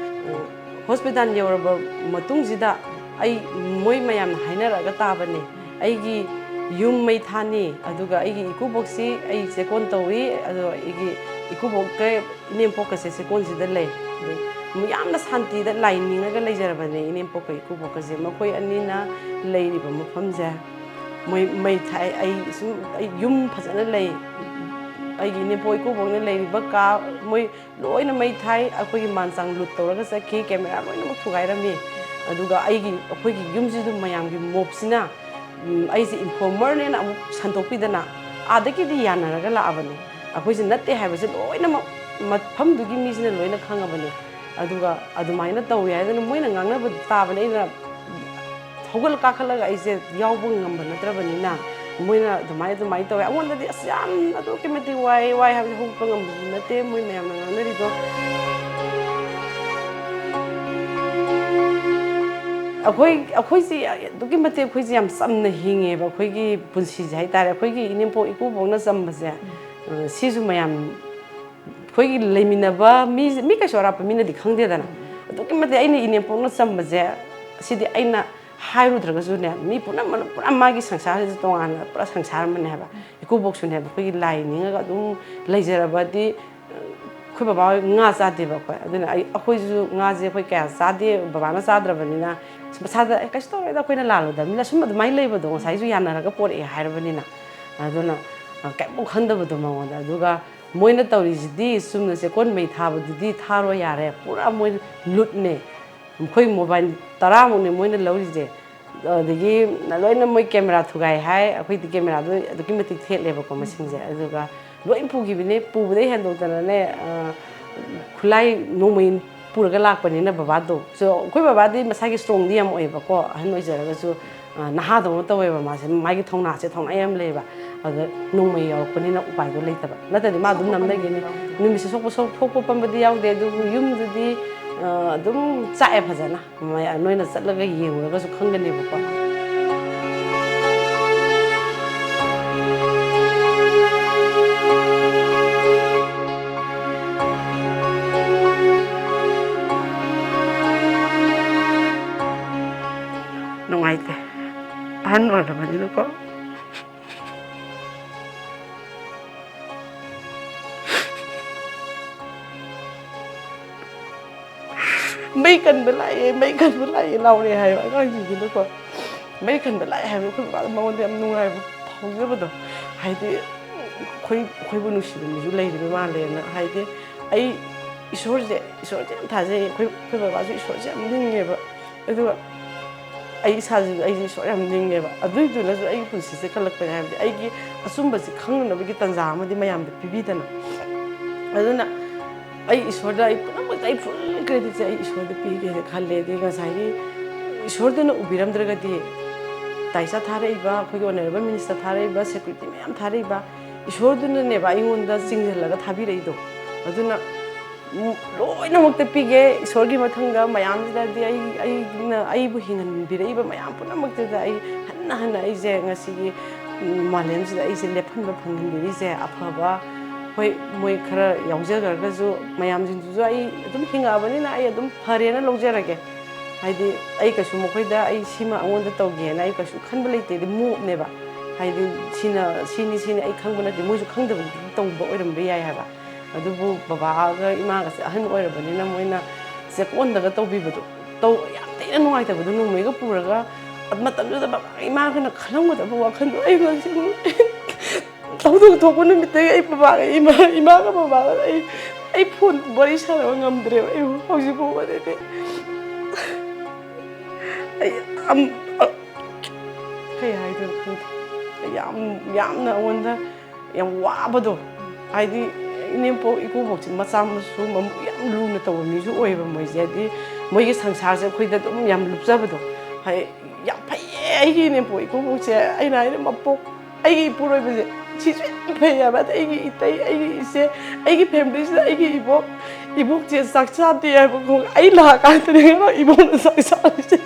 ꯍꯣꯁꯄꯤꯇꯥꯜ ꯌꯧꯔꯕ ꯃꯇꯨꯡꯁꯤꯗ ꯑꯩ, ꯃꯣꯏ ꯃꯌꯥꯝꯅ ꯍꯥꯏꯅꯔꯛꯑꯒ ꯇꯥꯕꯅꯦ, ꯑꯩꯒꯤ ꯌꯨꯝ ꯃꯩ ꯊꯥꯅꯤ, ꯑꯗꯨꯒ ꯑꯩꯒꯤ ꯏꯀꯨꯕꯣꯛꯁꯤ ꯑꯩ ꯆꯦꯛꯀꯣꯟ ꯇꯧꯏ, ꯑꯗꯣ ꯑꯩꯒꯤ ꯏꯀꯨꯕꯣꯛꯀ ꯏꯅꯦꯝꯄꯣꯛꯀꯁꯦ ꯆꯦꯛꯀꯣꯟꯁꯤꯗ ꯂꯩ꯫ ꯑꯗꯩ ꯌꯥꯝꯅ ꯁꯥꯟꯇꯤꯗ ꯂꯥꯏ ꯅꯤꯡꯉꯒ ꯂꯩꯖꯔꯕꯅꯦ ꯏꯅꯦꯝꯄꯣꯛꯀ ꯏꯀꯨꯕꯣꯛꯀꯁꯦ꯫ ꯃꯈꯣꯏ ꯑꯅꯤꯅ ꯂꯩꯔꯤꯕ ꯃꯐꯝꯁꯦ ꯃꯣꯏ ꯃꯩ ꯊꯥꯏ꯫ ꯑꯩ ꯁꯨꯝ, ꯑꯩ ꯌꯨꯝ ꯐꯖꯅ ꯂꯩ꯫ ꯑꯩꯒꯤ ꯏꯅꯦꯝꯄꯣꯛ ꯏꯀꯨꯕꯣꯛꯅ ꯂꯩꯔꯤꯕ ꯀꯥ, ꯃꯣꯏ ꯂꯣꯏꯅ ꯃꯩ ꯊꯥꯏ꯫ ꯑꯩꯈꯣꯏꯒꯤ ꯃꯥꯟꯆꯥꯡ ꯂꯨꯠ ꯇꯧꯔꯒ ꯆꯠꯈꯤ, ꯀꯦꯃꯦꯔꯥ ꯂꯣꯏꯅꯃꯛ ꯊꯨꯒꯥꯏꯔꯝꯃꯤ꯫ ꯑꯗꯨꯒ ꯑꯩꯒꯤ, ꯑꯩꯈꯣꯏꯒꯤ ꯌꯨꯝꯁꯤꯁꯨ ꯃꯌꯥꯝꯒꯤ ꯃꯣꯞꯁꯤꯅ, ꯎꯝ, ꯑꯩꯁꯦ ꯏꯟꯐꯣꯔꯃꯔꯅꯦꯅ ꯑꯃꯨꯛ ꯁꯟꯗꯣꯛꯄꯤꯗꯅ ꯑꯥꯗꯒꯤꯗꯤ ꯌꯥꯅꯔꯒ ꯂꯥꯛꯑꯕꯅꯦ꯫ ꯑꯩꯈꯣꯏꯁꯦ ꯅꯠꯇꯦ ꯍꯥꯏꯕꯁꯦ ꯂꯣꯏꯅꯃꯛ ꯃꯐꯝꯗꯨꯒꯤ ꯃꯤꯁꯤꯅ ꯂꯣꯏꯅ ꯈꯪꯉꯕꯅꯦ꯫ ꯑꯗꯨꯒ ꯑꯗꯨꯃꯥꯏꯅ ꯇꯧꯋꯦ ꯍꯥꯏꯗꯅ ꯃꯣꯏꯅ ꯉꯥꯡꯅꯕ ꯇꯥꯕꯅꯦ꯫ ꯑꯩꯅ ꯍꯧꯒꯠꯂ ꯀꯥꯈꯠꯂꯒ ꯑꯩꯁꯦ ꯌꯥꯎꯕ ꯉꯝꯕ ꯅꯠꯇ꯭ꯔꯕꯅꯤꯅ, ꯃꯣꯏꯅ ꯑꯗꯨꯃꯥꯏꯅ, ꯑꯗꯨꯃꯥꯏꯅ ꯇꯧꯋꯦ꯫ ꯑꯩꯉꯣꯟꯗꯗꯤ ꯑꯁ ꯌꯥꯝ ꯑꯗꯨꯛꯀꯤ ꯃꯇꯤꯛ ꯋꯥꯏ, ꯋꯥꯏ ꯍꯥꯏꯕꯗꯤ ꯍꯧꯒꯠꯄ ꯉꯝꯕꯁꯨ ꯅꯠꯇꯦ ꯃꯣꯏ ꯃꯌꯥꯝꯅ ꯉꯥꯡꯅꯔꯤꯗꯣ꯫ ꯑꯩꯈꯣꯏ, ꯑꯩꯈꯣꯏꯁꯤ ꯑꯗꯨꯛꯀꯤ ꯃꯇꯤꯛ ꯑꯩꯈꯣꯏꯁꯤ ꯌꯥꯝ ꯆꯝꯅ ꯍꯤꯡꯉꯦꯕ, ꯑꯩꯈꯣꯏꯒꯤ ꯄꯨꯟꯁꯤꯁꯦ ꯍꯥꯏꯇꯥꯔꯦ꯫ ꯑꯩꯈꯣꯏꯒꯤ ꯏꯅꯦꯝꯄꯣꯛ ꯏꯀꯨꯕꯣꯛꯅ ꯆꯝꯕꯁꯦ, ꯁꯤꯁꯨ ꯃꯌꯥꯝ ꯑꯩꯈꯣꯏꯒꯤ ꯂꯩꯃꯤꯟꯅꯕ ꯃꯤ, ꯃꯤ ꯀꯩꯁꯨ ꯑꯔꯥꯞꯄ ꯃꯤꯅꯗꯤ ꯈꯪꯗꯦꯗꯅ꯫ ꯑꯗꯨꯛꯀꯤ ꯃꯇꯤꯛ ꯑꯩꯅ ꯏꯅꯦꯝꯄꯣꯛꯅ ꯆꯝꯕꯁꯦ, ꯁꯤꯗꯤ ꯑꯩꯅ ꯍꯥꯏꯔꯨꯗ꯭ꯔꯒꯁꯨꯅꯦ, ꯃꯤ ꯄꯨꯝꯅꯃꯛꯅ ꯄꯨꯔꯥ ꯃꯥꯒꯤ ꯁꯪꯁꯥꯔꯁꯤꯗ ꯇꯣꯉꯥꯟꯅ ꯄꯨꯔꯥ ꯁꯪꯁꯥꯔ ꯑꯃꯅꯦ ꯍꯥꯏꯕ꯫ ꯏꯀꯨꯕꯣꯛꯁꯨꯅꯦꯕ, ꯑꯩꯈꯣꯏꯒꯤ ꯂꯥꯏ ꯅꯤꯡꯉꯒ ꯑꯗꯨꯝ ꯂꯩꯖꯔꯕꯗꯤ, ꯑꯩꯈꯣꯏ ꯕꯕꯥ ꯍꯣꯏ ꯉꯥ ꯆꯥꯗꯦꯕ ꯑꯩꯈꯣꯏ꯫ ꯑꯗꯨꯅ ꯑꯩ, ꯑꯩꯈꯣꯏꯁꯨ ꯉꯥꯁꯦ ꯑꯩꯈꯣꯏ ꯀꯌꯥ ꯆꯥꯗꯦ, ꯕꯕꯥꯅ ꯆꯥꯗ꯭ꯔꯕꯅꯤꯅ꯫ ꯃꯁꯥꯗ, "ꯑꯦ, ꯀꯩꯁꯨ ꯇꯧꯔꯣꯏꯗ, ꯑꯩꯈꯣꯏꯅ ꯂꯥꯜꯂꯨꯗꯕꯅꯤꯅ", ꯁꯨꯝ ꯑꯗꯨꯃꯥꯏꯅ ꯂꯩꯕꯗꯣ ꯉꯁꯥꯏꯁꯨ ꯌꯥꯅꯔꯒ ꯄꯣꯔꯛꯑꯦ ꯍꯥꯏꯔꯕꯅꯤꯅ꯫ ꯑꯗꯨꯅ, ꯑ, ꯀꯩꯝ ꯈꯟꯗꯕꯗꯣ ꯃꯉꯣꯟꯗ꯫ ꯑꯗꯨꯒ ꯃꯣꯏꯅ ꯇꯧꯔꯤꯁꯤꯗꯤ ꯆꯨꯝꯅ ꯆꯦꯛꯀꯣꯟ ꯃꯩ ꯊꯥꯕꯗꯨꯗꯤ ꯊꯥꯔꯣ ꯌꯥꯔꯦ, ꯄꯨꯔꯥ ꯃꯣꯏ ꯂꯨꯠꯅꯦ꯫ ꯃꯈꯣꯏ ꯃꯣꯕꯥꯏꯜ ꯇꯔꯥꯃꯨꯛꯅꯦ ꯃꯣꯏꯅ ꯂꯧꯔꯤꯁꯦ꯫ ꯑꯗꯒꯤ ꯂꯣꯏꯅ ꯃꯣꯏ ꯀꯦꯃꯦꯔꯥ ꯊꯨꯒꯥꯏ ꯍꯥꯏ, ꯑꯩꯈꯣꯏꯗꯤ ꯀꯦꯃꯦꯔꯥꯗꯣ ꯑꯗꯨꯛꯀꯤ ꯃꯇꯤꯛ ꯊꯦꯠꯂꯦꯕꯀꯣ ꯃꯁꯤꯡꯁꯦ꯫ ꯑꯗꯨꯒ ꯂꯣꯏ ꯄꯨꯈꯤꯕꯅꯦ, ꯄꯨꯕꯗꯩ ꯍꯦꯟꯗꯣꯛꯇꯅꯅꯦ, ꯑ, ꯈꯨꯠꯂꯥꯏ ꯅꯣꯡꯃꯩ ꯄꯨꯔꯒ ꯂꯥꯛꯄꯅꯤꯅ ꯕꯕꯥꯗꯣ꯫ So, ꯑꯩꯈꯣꯏ ꯕꯕꯥꯗꯤ ꯃꯁꯥꯒꯤ ꯏꯁꯇ꯭ꯔꯣꯡꯗꯤ ꯌꯥꯝ ꯑꯣꯏꯌꯦꯕꯀꯣ, ꯑꯍꯟ ꯑꯣꯏꯖꯔꯒꯁꯨ, ꯑ, ꯅꯍꯥꯗꯧꯅ ꯇꯧꯋꯦꯕ ꯃꯥꯁꯦ, ꯃꯥꯒꯤ ꯊꯧꯅꯥꯁꯦ, ꯊꯧꯅꯥ ꯌꯥꯝ ꯂꯩꯌꯦꯕ꯫ ꯑꯗ ꯅꯣꯡꯃꯩ ꯌꯥꯎꯔꯛꯄꯅꯤꯅ ꯎꯄꯥꯏꯗꯣ ꯂꯩꯇꯕ, ꯅꯠꯇ꯭ꯔꯗꯤ ꯃꯥ ꯑꯗꯨꯝ ꯅꯝꯅꯒꯤꯅꯤ꯫ ꯅꯨꯃꯤꯠꯁꯦ ꯁꯣꯛꯄ, ꯁꯣꯛ-, ꯁꯣꯛꯄ ꯄꯟꯕꯗꯤ ꯌꯥꯎꯗꯦ, ꯑꯗꯨꯕꯨ ꯌꯨꯝꯗꯨꯗꯤ, ꯑ, ꯑꯗꯨꯝ ꯆꯥꯛꯑꯦ ꯐꯖꯅ꯫ ꯃꯌꯥ-, ꯅꯣꯏꯅ ꯆꯠꯂꯒ ꯌꯦꯡꯉꯨꯔꯒꯁꯨ ꯈꯪꯒꯅꯦꯕꯀꯣ꯫ ꯅꯨꯡꯉꯥꯏꯇꯦ꯫ ꯑꯍꯟ ꯑꯣꯏꯔꯕꯅꯤꯅꯀꯣ꯫ "ꯃꯩ ꯀꯟꯕ ꯂꯥꯛꯑꯦ, ꯃꯩ ꯀꯟꯕ ꯂꯥꯛꯑꯦ" ꯂꯥꯎꯔꯦ ꯍꯥꯏꯕ ꯑꯉꯥꯡꯁꯤꯡꯁꯤꯅꯀꯣ꯫ ꯃꯩ ꯀꯟꯕ ꯂꯥꯛꯑꯦ ꯍꯥꯏꯕꯗꯣ ꯑꯩꯈꯣꯏ ꯕꯕꯥꯗ, ꯃꯉꯣꯟꯗ ꯌꯥꯝ ꯅꯨꯡꯉꯥꯏꯕ ꯐꯥꯎꯖꯕꯗꯣ, ꯍꯥꯏꯗꯤ ꯑꯩꯈꯣꯏ, ꯑꯩꯈꯣꯏꯕꯨ ꯅꯨꯡꯁꯤꯕ ꯃꯤꯁꯨ ꯂꯩꯔꯤꯕ ꯃꯥꯜꯂꯦꯅ꯫ ꯍꯥꯏꯗꯤ ꯑꯩ ꯏꯁꯣꯔꯁꯦ, ꯏꯁꯣꯔꯁꯦ ꯌꯥꯝ ꯊꯥꯖꯩ꯫ ꯑꯩꯈꯣꯏ, ꯑꯩꯈꯣꯏ ꯕꯕꯥꯁꯨ ꯏꯁꯣꯔꯁꯦ ꯌꯥꯝ ꯅꯤꯡꯉꯦꯕ꯫ ꯑꯗꯨꯒ ꯑꯩ ꯏꯁꯥꯁꯤꯁꯨ, ꯑꯩꯁꯦ ꯏꯁꯣꯔ ꯌꯥꯝ ꯅꯤꯡꯉꯦꯕ꯫ ꯑꯗꯨꯏꯗꯨꯅꯁꯨ ꯑꯩꯒꯤ ꯄꯨꯟꯁꯤꯁꯦ ꯀꯜꯂꯛꯄꯅꯦ, ꯍꯥꯏꯕꯗꯤ ꯑꯩꯒꯤ ꯑꯆꯨꯝꯕꯁꯦ ꯈꯪꯅꯅꯕꯒꯤ ꯇꯥꯟꯖꯥ ꯑꯃꯗꯤ ꯃꯌꯥꯝꯗ ꯄꯤꯕꯤꯗꯅ꯫ ꯑꯗꯨꯅ ꯑꯩ ꯏꯁꯣꯔꯗ, ꯑꯩ ꯄꯨꯝꯅꯃꯛꯇ ꯑꯩ ꯐꯨꯜ ꯀ꯭ꯔꯦꯗꯤꯠꯁꯦ ꯑꯩ ꯏꯁꯣꯔꯗ ꯄꯤꯒꯦꯅ ꯈꯜꯂꯦ꯫ ꯑꯗꯩ ꯉꯁꯥꯏꯒꯤ ꯏꯁꯣꯔꯗꯨꯅ ꯎꯕꯤꯔꯝꯗ꯭ꯔꯒꯗꯤ, ꯇꯥꯏꯆꯥ ꯊꯥꯔꯛꯏꯕ, ꯑꯩꯈꯣꯏꯒꯤ ꯑꯣꯅꯔꯦꯕꯜ ꯃꯤꯅꯤꯁꯇꯔ ꯊꯥꯔꯛꯏꯕ, ꯁꯦꯀ꯭ꯌꯨꯔꯤꯇꯤ ꯃꯌꯥꯝ ꯊꯥꯔꯛꯏꯕ, ꯏꯁꯣꯔꯗꯨꯅꯅꯦꯕ ꯑꯩꯉꯣꯟꯗ ꯆꯤꯡꯁꯤꯜꯂꯒ ꯊꯥꯕꯤꯔꯛꯏꯗꯣ꯫ ꯑꯗꯨꯅ ꯎꯝ, ꯂꯣꯏꯅꯃꯛꯇ ꯄꯤꯒꯦ꯫ ꯏꯁꯣꯔꯒꯤ ꯃꯊꯪꯗ ꯃꯌꯥꯝꯁꯤꯗꯗꯤ ꯑꯩ, ꯑꯩꯅ, ꯑꯩꯕꯨ ꯍꯤꯡꯍꯟꯕꯤꯔꯛꯏꯕ ꯃꯌꯥꯝ ꯄꯨꯝꯅꯃꯛꯇꯨꯗ ꯑꯩ ꯍꯟꯅ ꯍꯟꯅ ꯑꯩꯁꯦ ꯉꯁꯤꯒꯤ ꯃꯥꯂꯦꯝꯁꯤꯗ ꯑꯩꯁꯦ ꯂꯦꯞꯍꯟꯕ ꯐꯪꯍꯟꯕꯤꯔꯤꯁꯦ ꯑꯐꯕ, ꯍꯣꯏ, ꯃꯣꯏ ꯈꯔ ꯌꯥꯎꯖꯈ꯭ꯔꯒꯁꯨ, ꯃꯌꯥꯝꯁꯤꯡꯗꯨꯁꯨ ꯑꯩ ꯑꯗꯨꯝ ꯍꯤꯡꯉꯛꯑꯕꯅꯤꯅ ꯑꯩ ꯑꯗꯨꯝ ꯐꯔꯦꯅ ꯂꯧꯖꯔꯒꯦ꯫ ꯍꯥꯏꯗꯤ, ꯑꯩ ꯀꯩꯁꯨ ꯃꯈꯣꯏꯗ ꯑꯩ ꯁꯤꯃ ꯑꯩꯉꯣꯟꯗ ꯇꯧꯒꯦꯅ ꯑꯩ ꯀꯩꯁꯨ ꯈꯟꯕ ꯂꯩꯇꯦ꯫ ꯑꯗꯨ ꯃꯣꯞꯅꯦꯕ꯫ ꯍꯥꯏꯗꯤ, ꯁꯤꯅ, ꯁꯤꯅꯤ, ꯁꯤꯅꯤ ꯑꯩ ꯈꯪꯕ ꯅꯠꯇꯦ, ꯃꯣꯏꯁꯨ ꯈꯪꯗꯕꯒꯤ ꯇꯧꯕ ꯑꯣꯏꯔꯝꯕ ꯌꯥꯏ ꯍꯥꯏꯕ꯫ ꯑꯗꯨꯕꯨ ꯕꯕꯥꯒ ꯏꯃꯥꯒꯁꯦ ꯑꯍꯟ ꯑꯣꯏꯔꯕꯅꯤꯅ ꯃꯣꯏꯅ ꯆꯦꯛꯀꯣꯟꯗꯒ ꯇꯧꯕꯤꯕꯗꯣ, ꯇꯧ-, ꯌꯥꯝ ꯊꯤꯅ ꯅꯨꯡꯉꯥꯏꯇꯕꯗꯣ꯫ ꯅꯣꯡꯃꯩꯒ ꯄꯨꯔꯒ, ꯃꯇꯝꯗꯨꯗ ꯕꯕꯥꯒ ꯏꯃꯥꯒꯅ ꯈꯜꯂꯝꯒꯗꯕ ꯋꯥꯈꯜꯗꯣ ꯑꯩ ꯍꯧꯖꯤꯛ ꯊꯧꯗꯣꯛ ꯊꯣꯛꯄ ꯅꯨꯃꯤꯠꯇꯒꯤ ꯑꯩ ꯕꯕꯥꯒ ꯏꯃꯥ, ꯏꯃꯥꯒ ꯕꯕꯥꯒ ꯑꯩ, ꯑꯩ ꯐꯣꯟ ꯋꯥꯔꯤ ꯁꯥꯟꯅꯕ ꯉꯝꯗ꯭ꯔꯦꯕ꯫ ꯑꯩ ꯍꯧꯖꯤꯛ ꯐꯥꯎꯕꯗꯗꯤ ꯑꯩ ꯌꯥꯝ, ꯑ, ꯀꯩ ꯍꯥꯏꯗꯣꯏꯅꯣ ꯈꯪꯗꯦ꯫ ꯑꯩ ꯌꯥꯝ, ꯌꯥꯝꯅ ꯑꯩꯉꯣꯟꯗ ꯌꯥꯝ ꯋꯥꯕꯗꯣ, ꯍꯥꯏꯗꯤ ꯏꯅꯦꯝꯄꯣꯛ ꯏꯀꯨꯕꯣꯛꯁꯦ ꯃꯆꯥ ꯃꯁꯨ ꯃꯃꯨ ꯌꯥꯝ ꯂꯨꯅ ꯇꯧꯕ ꯃꯤꯁꯨ ꯑꯣꯏꯌꯦꯕ ꯃꯣꯏꯁꯦ꯫ ꯍꯥꯏꯗꯤ ꯃꯣꯏꯒꯤ ꯁꯪꯁꯥꯔꯁꯦ ꯑꯩꯈꯣꯏꯗ ꯑꯗꯨꯝ ꯌꯥꯝ ꯂꯨꯞꯆꯕꯗꯣ꯫ ꯍꯥꯏ-, ꯌꯥꯝ ꯐꯩꯌꯦ ꯑꯩꯒꯤ ꯏꯅꯦꯝꯄꯣꯛ ꯏꯀꯨꯕꯣꯛꯁꯦ꯫ ꯑꯩꯅ ꯍꯥꯏꯗꯤ ꯃꯄꯣꯛ ꯑꯩꯒꯤ ꯏꯄꯨꯔꯣꯏꯕꯁꯦ ꯁꯤꯁꯨ ꯌꯥꯝ ꯐꯩ ꯍꯥꯏꯕ꯫ ꯑꯗ ꯑꯩꯒꯤ ꯏꯇꯩ, ꯑꯩꯒꯤ ꯏꯆꯦ, ꯑꯩꯒꯤ ꯐꯦꯃꯤꯂꯤꯁꯤꯗ ꯑꯩꯒꯤ ꯏꯕꯣꯛ, ꯏꯕꯣꯛꯁꯦ ꯆꯥꯛ ꯆꯥꯗꯦ ꯍꯥꯏꯕ ꯈꯣꯡ-, ꯑꯩ ꯂꯥꯛꯑꯀꯥꯟꯗꯅꯦ ꯀꯩꯅꯣ ꯏꯕꯣꯛꯅ ꯆꯥꯛ ꯆꯥꯔꯤꯁꯦ꯫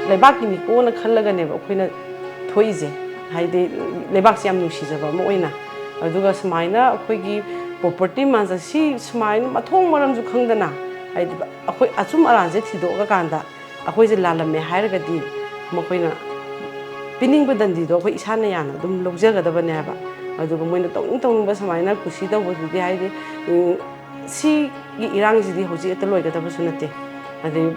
ꯂꯩꯕꯥꯛꯀꯤ ꯃꯤꯀꯣꯛꯅ ꯈꯜꯂꯒꯅꯦꯕ ꯑꯩꯈꯣꯏꯅ ꯊꯣꯛꯏꯁꯦ꯫ ꯍꯥꯏꯗꯤ ꯂꯩꯕꯥꯛꯁꯦ ꯌꯥꯝ ꯅꯨꯡꯁꯤꯖꯕ ꯑꯃ ꯑꯣꯏꯅ꯫ ꯑꯗꯨꯒ ꯁꯨꯃꯥꯏꯅ ꯑꯩꯈꯣꯏꯒꯤ ꯄ꯭ꯔꯣꯄꯔꯇꯤ ꯃꯥꯟꯖ-, ꯁꯤ ꯁꯨꯃꯥꯏꯅ ꯃꯊꯣꯡ ꯃꯔꯝꯁꯨ ꯈꯪꯗꯅ, ꯍꯥꯏꯗꯤ ꯑꯩꯈꯣꯏ ꯑꯆꯨꯝ ꯑꯔꯥꯟꯁꯦ ꯊꯤꯗꯣꯛꯑꯀꯥꯟꯗ ꯑꯩꯈꯣꯏꯁꯦ ꯂꯥꯜꯂꯝꯃꯦ ꯍꯥꯏꯔꯒꯗꯤ ꯃꯈꯣꯏꯅ ꯄꯤꯅꯤꯡꯕ ꯗꯟꯗꯤꯗꯣ ꯑꯩꯈꯣꯏ ꯏꯁꯥꯅ ꯌꯥꯅ ꯑꯗꯨꯝ ꯂꯧꯖꯒꯗꯕꯅꯦ ꯍꯥꯏꯕ꯫ ꯑꯗꯨꯒ ꯃꯣꯏꯅ ꯇꯧꯅꯤꯡ ꯇꯧꯅꯤꯡꯕ ꯁꯨꯃꯥꯏꯅ ꯀꯨꯁꯤ ꯇꯧꯕꯗꯨꯗꯤ, ꯍꯥꯏꯗꯤ, ꯎꯝ, ꯁꯤꯒꯤ ꯏꯔꯥꯡꯁꯤꯗꯤ ꯍꯧꯖꯤꯛ ꯍꯦꯛꯇ ꯂꯣꯏꯒꯗꯕꯁꯨ ꯅꯠꯇꯦ꯫ ꯑꯗꯩ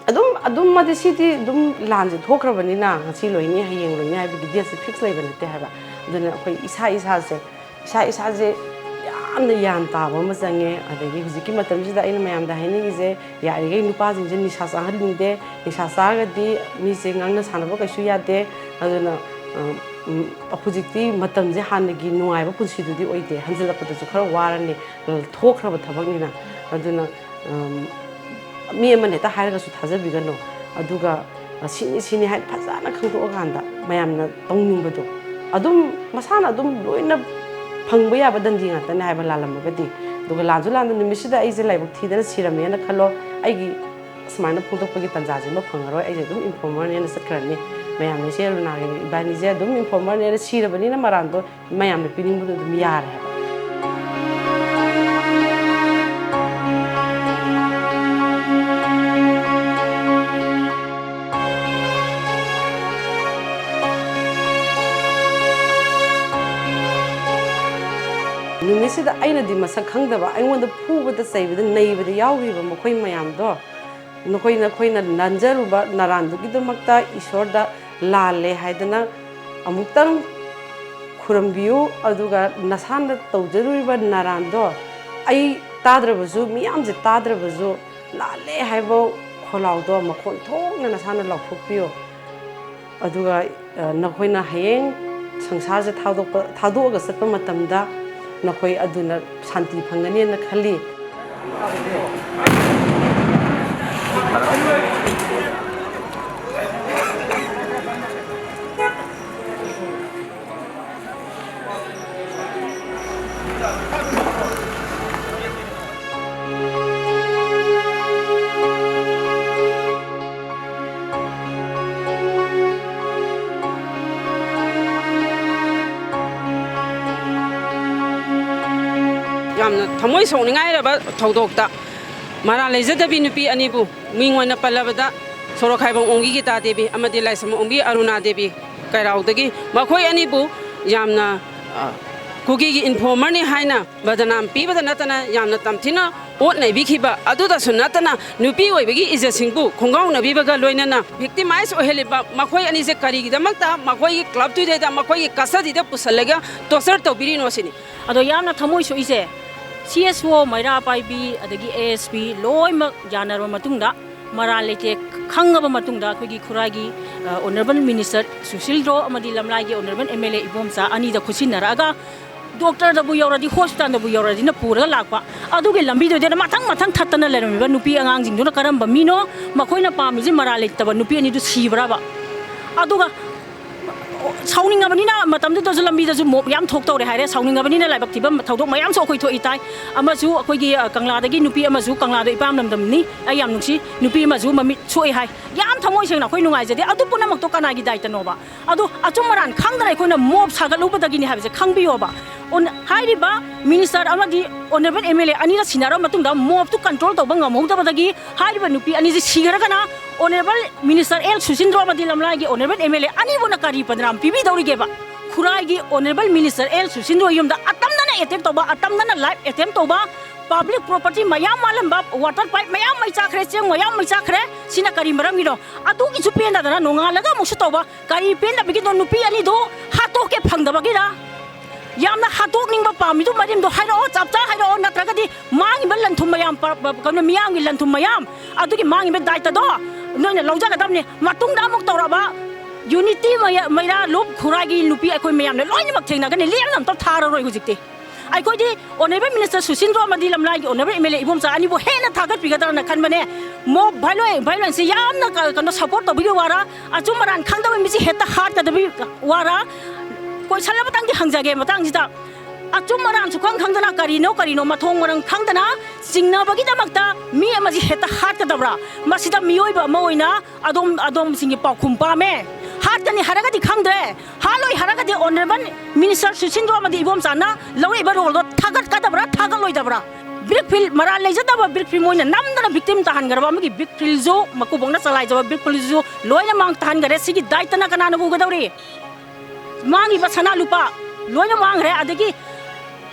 ꯑꯗꯨꯝ, ꯑꯗꯨꯝ ꯑꯗꯤ ꯁꯤꯗꯤ ꯑꯗꯨꯝ ꯂꯥꯟꯁꯦ ꯊꯣꯛꯈ꯭ꯔꯕꯅꯤꯅ ꯉꯁꯤ ꯂꯣꯏꯅꯤ, ꯍꯌꯦꯡ ꯂꯣꯏꯅꯤ ꯍꯥꯏꯕꯒꯤ ꯗꯦꯠꯁꯦ ꯐꯤꯛꯁ ꯂꯩꯕ ꯅꯠꯇꯦ ꯍꯥꯏꯕ꯫ ꯑꯗꯨꯅ ꯑꯩꯈꯣꯏ ꯏꯁꯥ ꯏꯁꯥꯁꯦ, ꯏꯁꯥ ꯏꯁꯥꯁꯦ ꯌꯥꯝ ꯌꯥꯝꯅ ꯒ꯭ꯌꯥꯟ ꯇꯥꯕ ꯑꯃ ꯆꯪꯉꯦ꯫ ꯑꯗꯒꯤ ꯍꯧꯖꯤꯛꯀꯤ ꯃꯇꯝꯁꯤꯗ ꯑꯩꯅ ꯃꯌꯥꯝꯗ ꯍꯥꯏꯅꯤꯡꯉꯤꯁꯦ, ꯌꯥꯔꯤꯈꯩ ꯅꯨꯄꯥꯁꯤꯡꯁꯦ ꯅꯤꯁꯥ ꯆꯥꯍꯟꯅꯤꯡꯗꯦ꯫ ꯅꯤꯁꯥ ꯆꯥꯔꯒꯗꯤ ꯃꯤꯁꯦ ꯉꯥꯡꯅ ꯁꯥꯟꯅꯕ ꯀꯩꯁꯨ ꯌꯥꯗꯦ꯫ ꯑꯗꯨꯅ, ꯑ, ꯎꯝ, ꯍꯧꯖꯤꯛꯇꯤ ꯃꯇꯝꯁꯦ ꯍꯥꯟꯅꯒꯤ ꯅꯨꯡꯉꯥꯏꯕ ꯄꯨꯟꯁꯤꯗꯨꯗꯤ ꯑꯣꯏꯗꯦ꯫ ꯍꯟꯖꯤꯜꯂꯛꯄꯗꯁꯨ ꯈꯔ ꯋꯥꯔꯅꯤ, ꯊꯣꯛꯈ꯭ꯔꯕ ꯊꯕꯛꯅꯤꯅ꯫ ꯑꯗꯨꯅ, ꯎꯝ, ꯃꯤ ꯑꯃꯅ ꯍꯦꯛꯇ ꯍꯥꯏꯔꯒꯁꯨ ꯊꯥꯖꯕꯤꯒꯅꯨ꯫ ꯑꯗꯨꯒ ꯁꯤꯅꯤ, ꯁꯤꯅꯤ ꯍꯥꯏꯅ ꯐꯖꯅ ꯈꯪꯗꯣꯛꯑꯀꯥꯟꯗ ꯃꯌꯥꯝꯅ ꯇꯧꯅꯤꯡꯕꯗꯣ ꯑꯗꯨꯝ ꯃꯁꯥꯅ ꯑꯗꯨꯝ ꯂꯣꯏꯅ ꯐꯪꯕ ꯌꯥꯕ ꯗꯟꯗꯤ ꯉꯥꯛꯇꯅꯦ ꯍꯥꯏꯕ, ꯂꯥꯜꯂꯝꯃꯒꯗꯤ꯫ ꯑꯗꯨꯒ ꯂꯥꯟꯁꯨ ꯂꯥꯟꯗ ꯅꯨꯃꯤꯠꯁꯤꯗ ꯑꯩꯁꯦ ꯂꯥꯏꯕꯛ ꯊꯤꯗꯅ ꯁꯤꯔꯝꯃꯦꯅ ꯈꯜꯂꯣ, ꯑꯩꯒꯤ ꯁꯨꯃꯥꯏꯅ ꯐꯣꯡꯗꯣꯛꯄꯒꯤ ꯇꯥꯟꯖꯥꯁꯤꯃ ꯐꯪꯉꯔꯣꯏ꯫ ꯑꯩꯁꯦ ꯑꯗꯨꯝ ꯏꯟꯐꯣꯔꯃꯔꯅꯦꯅ ꯆꯠꯈ꯭ꯔꯅꯤ꯫ ꯃꯌꯥꯝꯅ ꯏꯆꯦ ꯑꯔꯨꯅꯥꯒꯤ ꯏꯕꯥꯅꯤꯁꯦ ꯑꯗꯨꯝ ꯏꯟꯐꯣꯔꯃꯔꯅꯦꯅ, ꯁꯤꯔꯕꯅꯤꯅ ꯃꯔꯥꯟꯗꯣ ꯃꯌꯥꯝꯅ ꯄꯤꯅꯤꯡꯕꯗꯣ ꯑꯗꯨꯝ ꯌꯥꯔꯦ ꯍꯥꯏꯕ꯫ ꯅꯨꯃꯤꯠꯁꯤꯗ ꯑꯩꯅꯗꯤ ꯃꯁꯛ ꯈꯪꯗꯕ, ꯑꯩꯉꯣꯟꯗ ꯐꯨꯕꯗ, ꯆꯩꯕꯗ, ꯅꯩꯕꯗ ꯌꯥꯎꯈ꯭ꯔꯤꯕ ꯃꯈꯣꯏ ꯃꯌꯥꯝꯗꯣ, ꯅꯈꯣꯏ, ꯅꯈꯣꯏꯅ ꯅꯥꯟꯖꯔꯨꯕ ꯅꯔꯥꯟꯗꯨꯒꯤꯗꯃꯛꯇ ꯏꯁꯣꯔꯗ ꯂꯥꯜꯂꯦ ꯍꯥꯏꯗꯅ ꯑꯃꯨꯛꯇꯪ ꯈꯨꯔꯨꯝꯕꯤꯌꯨ꯫ ꯑꯗꯨꯒ ꯅꯁꯥꯅ ꯇꯧꯖꯔꯨꯔꯤꯕ ꯅꯔꯥꯟꯗꯣ ꯑꯩ ꯇꯥꯗ꯭ꯔꯕꯁꯨ, ꯃꯤꯌꯥꯝꯁꯦ ꯇꯥꯗ꯭ꯔꯕꯁꯨ, ꯂꯥꯜꯂꯦ ꯍꯥꯏꯕ ꯈꯣꯜꯂꯥꯎꯗꯣ ꯃꯈꯣꯟ ꯊꯣꯛꯅ ꯅꯁꯥꯅ ꯂꯥꯎꯊꯣꯛꯄꯤꯌꯨ꯫ ꯑꯗꯨꯒ, ꯑ, ꯅꯈꯣꯏꯅ ꯍꯌꯦꯡ ꯁꯪꯁꯥꯔꯁꯦ ꯊꯥꯗꯣꯛꯄ, ꯊꯥꯗꯣꯛꯑꯒ ꯆꯠꯄ ꯃꯇꯝꯗ ꯅꯈꯣꯏ ꯑꯗꯨꯅ ꯁꯥꯟꯇꯤ ꯐꯪꯒꯅꯦꯅ ꯈꯜꯂꯤ꯫ ꯌꯥꯝꯅ ꯊꯃꯣꯏ ꯁꯣꯛꯅꯤꯡꯉꯥꯏꯔꯕ ꯊꯧꯗꯣꯛꯇ ꯃꯔꯥꯜ ꯂꯩꯖꯗꯕꯤ ꯅꯨꯄꯤ ꯑꯅꯤꯕꯨ, ꯃꯤꯡ ꯑꯣꯏꯅ ꯄꯜꯂꯕꯗ, ꯁꯣꯔꯣꯛꯈꯥꯏꯕꯝ ꯑꯣꯡꯕꯤ ꯒꯤꯇꯥ ꯗꯦꯕꯤ ꯑꯃꯗꯤ ꯂꯥꯏꯁ꯭ꯔꯝ ꯑꯣꯡꯕꯤ ꯑꯔꯨꯅꯥ ꯗꯦꯕꯤ, ꯀꯩꯔꯥꯎꯗꯒꯤ, ꯃꯈꯣꯏ ꯑꯅꯤꯕꯨ ꯌꯥꯝꯅ, ꯑ, ꯀꯨꯀꯤꯒꯤ ꯏꯟꯐꯣꯔꯃꯔꯅꯤ ꯍꯥꯏꯅ ꯕꯗꯅꯥꯝ ꯄꯤꯕꯗ ꯅꯠꯇꯅ ꯌꯥꯝꯅ ꯇꯝꯊꯤꯅ ꯑꯣꯠ ꯅꯩꯕꯤꯈꯤꯕ꯫ ꯑꯗꯨꯗꯁꯨ ꯅꯠꯇꯅ ꯅꯨꯄꯤ ꯑꯣꯏꯕꯒꯤ ꯏꯖꯠꯁꯤꯡꯕꯨ ꯈꯣꯡꯒꯥꯎꯅꯕꯤꯕꯒ ꯂꯣꯏꯅꯅ ꯚꯤꯛꯇꯤꯃꯥꯏꯖ ꯑꯣꯏꯍꯜꯂꯤꯕ ꯃꯈꯣꯏ ꯑꯅꯤꯁꯦ ꯀꯔꯤꯒꯤꯗꯃꯛꯇ ꯃꯈꯣꯏꯒꯤ ꯀ꯭ꯂꯕꯇꯨꯗꯩꯗ, ꯃꯈꯣꯏꯒꯤ ꯀꯁꯇꯗꯤꯗ ꯄꯨꯁꯜꯂꯒ ꯇꯣꯔꯆꯔ ꯇꯧꯕꯤꯔꯤꯅꯣ ꯁꯤꯅꯤ꯫ ꯑꯗꯣ ꯌꯥꯝꯅ ꯊꯃꯣꯏ ꯁꯣꯛꯏꯁꯦ, ꯁꯤ ꯑꯦꯁ ꯑꯣ, ꯃꯩꯔꯥ ꯄꯥꯏꯕꯤ, ꯑꯗꯒꯤ ꯑꯦ ꯑꯦꯁ ꯄꯤ ꯂꯣꯏꯅꯃꯛ ꯌꯥꯅꯔꯕ ꯃꯇꯨꯡꯗ, ꯃꯔꯥꯜ ꯂꯩꯇꯦ ꯈꯪꯉꯕ ꯃꯇꯨꯡꯗ, ꯑꯩꯈꯣꯏꯒꯤ ꯈꯨꯔꯥꯏꯒꯤ ꯑꯣꯅꯔꯦꯕꯜ ꯃꯤꯅꯤꯁꯇꯔ ꯁꯨꯁꯤꯜꯗ꯭ꯔꯣ ꯑꯃꯗꯤ ꯂꯝꯂꯥꯏꯒꯤ honourable M L A Ibomcha ꯑꯅꯤꯗ ꯈꯨꯠꯁꯤꯟꯅꯔꯛꯑꯒ, ꯗꯣꯛꯇꯔꯗꯕꯨ ꯌꯧꯔꯗꯤ, ꯍꯣꯁꯄꯤꯇꯥꯜꯗꯕꯨ ꯌꯧꯔꯗꯤꯅ ꯄꯨꯔꯒ ꯂꯥꯛꯄ꯫ ꯑꯗꯨꯒꯤ ꯂꯝꯕꯤꯗꯨꯗ ꯃꯊꯪ ꯃꯊꯪ ꯊꯠꯇꯅ ꯂꯩꯔꯝꯃꯤꯕ ꯅꯨꯄꯤ ꯑꯉꯥꯡꯁꯤꯡꯗꯨꯅ ꯀꯔꯝꯕ ꯃꯤꯅꯣ? ꯃꯈꯣꯏꯅ ꯄꯥꯝꯃꯤꯁꯤ ꯃꯔꯥꯜ ꯂꯩꯇꯕ ꯅꯨꯄꯤ ꯑꯅꯤꯗꯨ ꯁꯤꯕ꯭ꯔꯕ? ꯑꯗꯨꯒ ꯁꯥꯎꯅꯤꯡꯉꯕꯅꯤꯅ, ꯃꯇꯝꯗꯨꯗꯁꯨ ꯂꯝꯕꯤꯗꯁꯨ ꯃꯣꯞ ꯌꯥꯝ ꯊꯣꯛꯇꯧꯔꯦ ꯍꯥꯏꯔꯦ, ꯁꯥꯎꯅꯤꯡꯉꯕꯅꯤꯅ ꯂꯥꯏꯕꯛ ꯊꯤꯕ ꯊꯧꯗꯣꯛ ꯃꯌꯥꯝꯁꯨ ꯑꯩꯈꯣꯏ ꯊꯣꯛꯏ ꯇꯥꯏ꯫ ꯑꯃꯁꯨ ꯑꯩꯈꯣꯏꯒꯤ, ꯑ, ꯀꯪꯂꯥꯗꯒꯤ ꯅꯨꯄꯤ ꯑꯃꯁꯨ, ꯀꯪꯂꯥꯗꯣ ꯏꯄꯥꯝ ꯂꯝꯗꯝꯅꯤ, ꯑꯩ ꯌꯥꯝ ꯅꯨꯡꯁꯤ, ꯅꯨꯄꯤ ꯑꯃꯁꯨ ꯃꯃꯤꯠ ꯁꯣꯛꯑꯦ ꯍꯥꯏ꯫ ꯌꯥꯝ ꯊꯃꯣꯏ ꯁꯦꯡꯅ ꯑꯩꯈꯣꯏ ꯅꯨꯡꯉꯥꯏꯖꯗꯦ꯫ ꯑꯗꯨ ꯄꯨꯝꯅꯃꯛꯇꯣ ꯀꯅꯥꯒꯤ ꯗꯥꯏꯇꯅꯣꯕ? ꯑꯗꯣ ꯑꯆꯨꯝ ꯑꯔꯥꯟ ꯈꯪꯗꯅ ꯑꯩꯈꯣꯏꯅ ꯃꯣꯞ ꯁꯥꯒꯠꯂꯨꯕꯗꯒꯤꯅꯤ ꯍꯥꯏꯕꯁꯦ ꯈꯪꯕꯤꯌꯣꯕ꯫ ꯑꯣꯟ-, ꯍꯥꯏꯔꯤꯕ ꯃꯤꯅꯤꯁꯇꯔ ꯑꯃꯗꯤ ꯑꯣꯅꯔꯦꯕꯜ ꯑꯦꯝ ꯑꯦꯜ ꯑꯦ ꯑꯅꯤꯔꯛ ꯁꯤꯟꯅꯔꯕ ꯃꯇꯨꯡꯗ ꯃꯣꯞꯇꯨ ꯀꯟꯇ꯭ꯔꯣꯜ ꯇꯧꯕ ꯉꯝꯍꯧꯗꯕꯗꯒꯤ ꯍꯥꯏꯔꯤꯕ ꯅꯨꯄꯤ ꯑꯅꯤꯁꯤ ꯁꯤꯈ꯭ꯔꯒꯅ ꯑꯣꯅꯔꯦꯕꯜ ꯃꯤꯅꯤꯁꯇꯔ ꯑꯦꯜ ꯁꯨꯁꯤꯟꯗ꯭ꯔꯣ ꯑꯃꯗꯤ ꯂꯝꯂꯥꯏꯒꯤ ꯑꯣꯅꯔꯦꯕꯜ ꯑꯦꯝ ꯑꯦꯜ ꯑꯦ ꯑꯅꯤꯕꯨꯅ ꯀꯔꯤ ꯄꯟꯗ꯭ꯔꯥꯝ ꯄꯤꯕꯤꯗꯧꯔꯤꯒꯦꯕ? ꯈꯨꯔꯥꯏꯒꯤ ꯑꯣꯅꯔꯦꯕꯜ ꯃꯤꯅꯤꯁꯇꯔ ꯑꯦꯜ ꯁꯨꯁꯤꯟꯗ꯭ꯔꯣ ꯌꯨꯝꯗ ꯑꯇꯝꯅꯅ ꯑꯦꯇꯦꯛ ꯇꯧꯕ, ꯑꯇꯝꯅꯅ ꯂꯥꯏꯐ ꯑꯦꯇꯦꯝ ꯇꯧꯕ, ꯄꯕ꯭ꯂꯤꯛ ꯄ꯭ꯔꯣꯄꯔꯇꯤ ꯃꯌꯥꯝ ꯃꯥꯜꯍꯟꯕ, ꯋꯥꯇꯔ ꯄꯥꯏꯞ ꯃꯌꯥꯝ ꯃꯩ ꯆꯥꯈ꯭ꯔꯦ, ꯆꯦꯡ ꯃꯌꯥꯝ ꯃꯩ ꯆꯥꯈ꯭ꯔꯦ, ꯁꯤꯅ ꯀꯔꯤ ꯃꯔꯝꯒꯤꯅꯣ? ꯑꯗꯨꯒꯤꯁꯨ ꯄꯦꯟꯗꯗꯅ ꯅꯣꯡꯉꯥꯜꯂꯒ ꯑꯃꯨꯛꯁꯨ ꯇꯧꯕ, ꯀꯔꯤ ꯄꯦꯟꯗꯕꯒꯤꯅꯣ? ꯅꯨꯄꯤ ꯑꯅꯤꯗꯨ ꯍꯥꯠꯇꯣꯛꯀꯦ ꯐꯪꯗꯕꯒꯤꯔ? ꯌꯥꯝꯅ ꯍꯥꯠꯇꯣꯛꯅꯤꯡꯕ ꯄꯥꯝꯃꯤꯗꯨ ꯃꯔꯤꯝꯗꯣ ꯍꯥꯏꯔꯛꯑꯣ, ꯆꯞ ꯆꯥ ꯍꯥꯏꯔꯛꯑꯣ, ꯅꯠꯇ꯭ꯔꯒꯗꯤ ꯃꯥꯡꯉꯤꯕ ꯂꯟ ꯊꯨꯝ ꯃꯌꯥꯝ, ꯄ-, ꯄ-, ꯀꯩꯅꯣ, ꯃꯤꯌꯥꯝꯒꯤ ꯂꯟ ꯊꯨꯝ ꯃꯌꯥꯝ, ꯑꯗꯨꯒꯤ ꯃꯥꯡꯉꯤꯕ ꯗꯥꯏꯇꯗꯣ ꯅꯣꯏꯅ ꯂꯧꯖꯒꯗꯕꯅꯤ꯫ ꯃꯇꯨꯡꯗ ꯑꯃꯨꯛ ꯇꯧꯔꯕ ꯌꯨꯅꯤꯇꯤ ꯃꯩꯔꯥ ꯂꯨꯞ ꯈꯨꯔꯥꯏꯒꯤ ꯅꯨꯄꯤ ꯑꯩꯈꯣꯏ ꯃꯌꯥꯝꯅ ꯂꯣꯏꯅꯃꯛ ꯊꯦꯡꯅꯒꯅꯤ, ꯂꯦꯝꯅ ꯑꯝꯇ ꯊꯥꯔꯔꯣꯏ ꯍꯧꯖꯤꯛꯇꯤ꯫ ꯑꯩꯈꯣꯏꯗꯤ ꯑꯣꯅꯔꯦꯕꯜ ꯃꯤꯅꯤꯁꯇꯔ ꯁꯨꯁꯤꯟꯗ꯭ꯔꯣ ꯑꯃꯗꯤ ꯂꯝꯂꯥꯏꯒꯤ honourable M L A Ibomcha ꯑꯅꯤꯕꯨ ꯍꯦꯟꯅ ꯊꯥꯒꯠꯄꯤꯒꯗ꯭ꯔꯅ ꯈꯟꯕꯅꯦ꯫ ꯃꯣꯞ ꯚꯥꯏꯂꯣ-, ꯚꯥꯏꯂꯦꯟꯁꯁꯤ ꯌꯥꯝꯅ ꯀ-, ꯀꯩꯅꯣ, ꯁꯄꯣꯔꯠ ꯇꯧꯕꯤꯒꯦ ꯋꯥꯔ, ꯑꯆꯨꯝ ꯑꯔꯥꯟ ꯈꯪꯗꯕ ꯃꯤꯁꯤ ꯍꯦꯛꯇ ꯍꯥꯠꯀꯗꯕꯤ ꯋꯥꯔ꯫ ꯀꯣꯏꯁꯟ ꯑꯃꯇꯪꯗꯤ ꯍꯪꯖꯒꯦ ꯃꯇꯥꯡꯁꯤꯗ꯫ ꯑꯆꯨꯝ ꯑꯔꯥꯟ ꯁꯨꯈꯪ ꯈꯪꯗꯅ, ꯀꯔꯤꯅꯣ ꯀꯔꯤꯅꯣ ꯃꯊꯣꯡ ꯃꯔꯝ ꯈꯪꯗꯅ ꯆꯤꯡꯅꯕꯒꯤꯗꯃꯛꯇ ꯃꯤ ꯑꯃꯁꯤ ꯍꯦꯛꯇ ꯍꯥꯠꯀꯗꯕ꯭ꯔꯥ? ꯃꯁꯤꯗ ꯃꯤꯑꯣꯏꯕ ꯑꯃ ꯑꯣꯏꯅ ꯑꯗꯣꯝ, ꯑꯗꯣꯝꯁꯤꯡꯒꯤ ꯄꯥꯎꯈꯨꯝ ꯄꯥꯝꯃꯦ꯫ ꯍꯥꯠꯀꯅꯤ ꯍꯥꯏꯔꯒꯗꯤ ꯈꯪꯗ꯭ꯔꯦ, ꯍꯥꯠꯂꯣꯏ ꯍꯥꯏꯔꯒꯗꯤ ꯑꯣꯅꯔꯦꯕꯜ ꯃꯤꯅꯤꯁꯇꯔ ꯁꯨꯁꯤꯟꯗ꯭ꯔꯣ ꯑꯃꯗꯤ ꯏꯕꯣꯝꯆꯥꯅ ꯂꯧꯔꯛꯏꯕ ꯔꯣꯜꯗꯣ ꯊꯥꯒꯠꯀꯗꯕ꯭ꯔꯥ, ꯊꯥꯒꯠꯂꯣꯏꯗꯕ꯭ꯔꯥ? ꯕ꯭ꯔꯤꯛ ꯐꯤꯜ, ꯃꯔꯥꯜ ꯂꯩꯖꯗꯕ ꯕ꯭ꯔꯤꯛ ꯐꯤꯜ ꯃꯣꯏꯅ ꯅꯝꯗꯅ ꯚꯤꯛꯇꯤꯝ ꯇꯥꯍꯟꯈ꯭ꯔꯕ ꯑꯃꯒꯤ ꯕ꯭ꯔꯤꯛ ꯐꯤꯜꯁꯨ, ꯃꯀꯨꯕꯣꯛꯅ ꯆꯂꯥꯏꯖꯕ ꯕ꯭ꯔꯤꯛ ꯐꯤꯜꯁꯨ ꯂꯣꯏꯅ ꯃꯥꯡ ꯇꯥꯍꯟꯈꯔꯦ꯫ ꯁꯤꯒꯤ ꯗꯥꯏꯇꯅ ꯀꯅꯥꯅ ꯄꯨꯒꯗꯧꯔꯤ? ꯃꯥꯡꯉꯤꯕ ꯁꯅꯥ ꯂꯨꯄꯥ ꯂꯣꯏꯅ ꯃꯥꯡꯈ꯭ꯔꯦ꯫ ꯑꯗꯒꯤ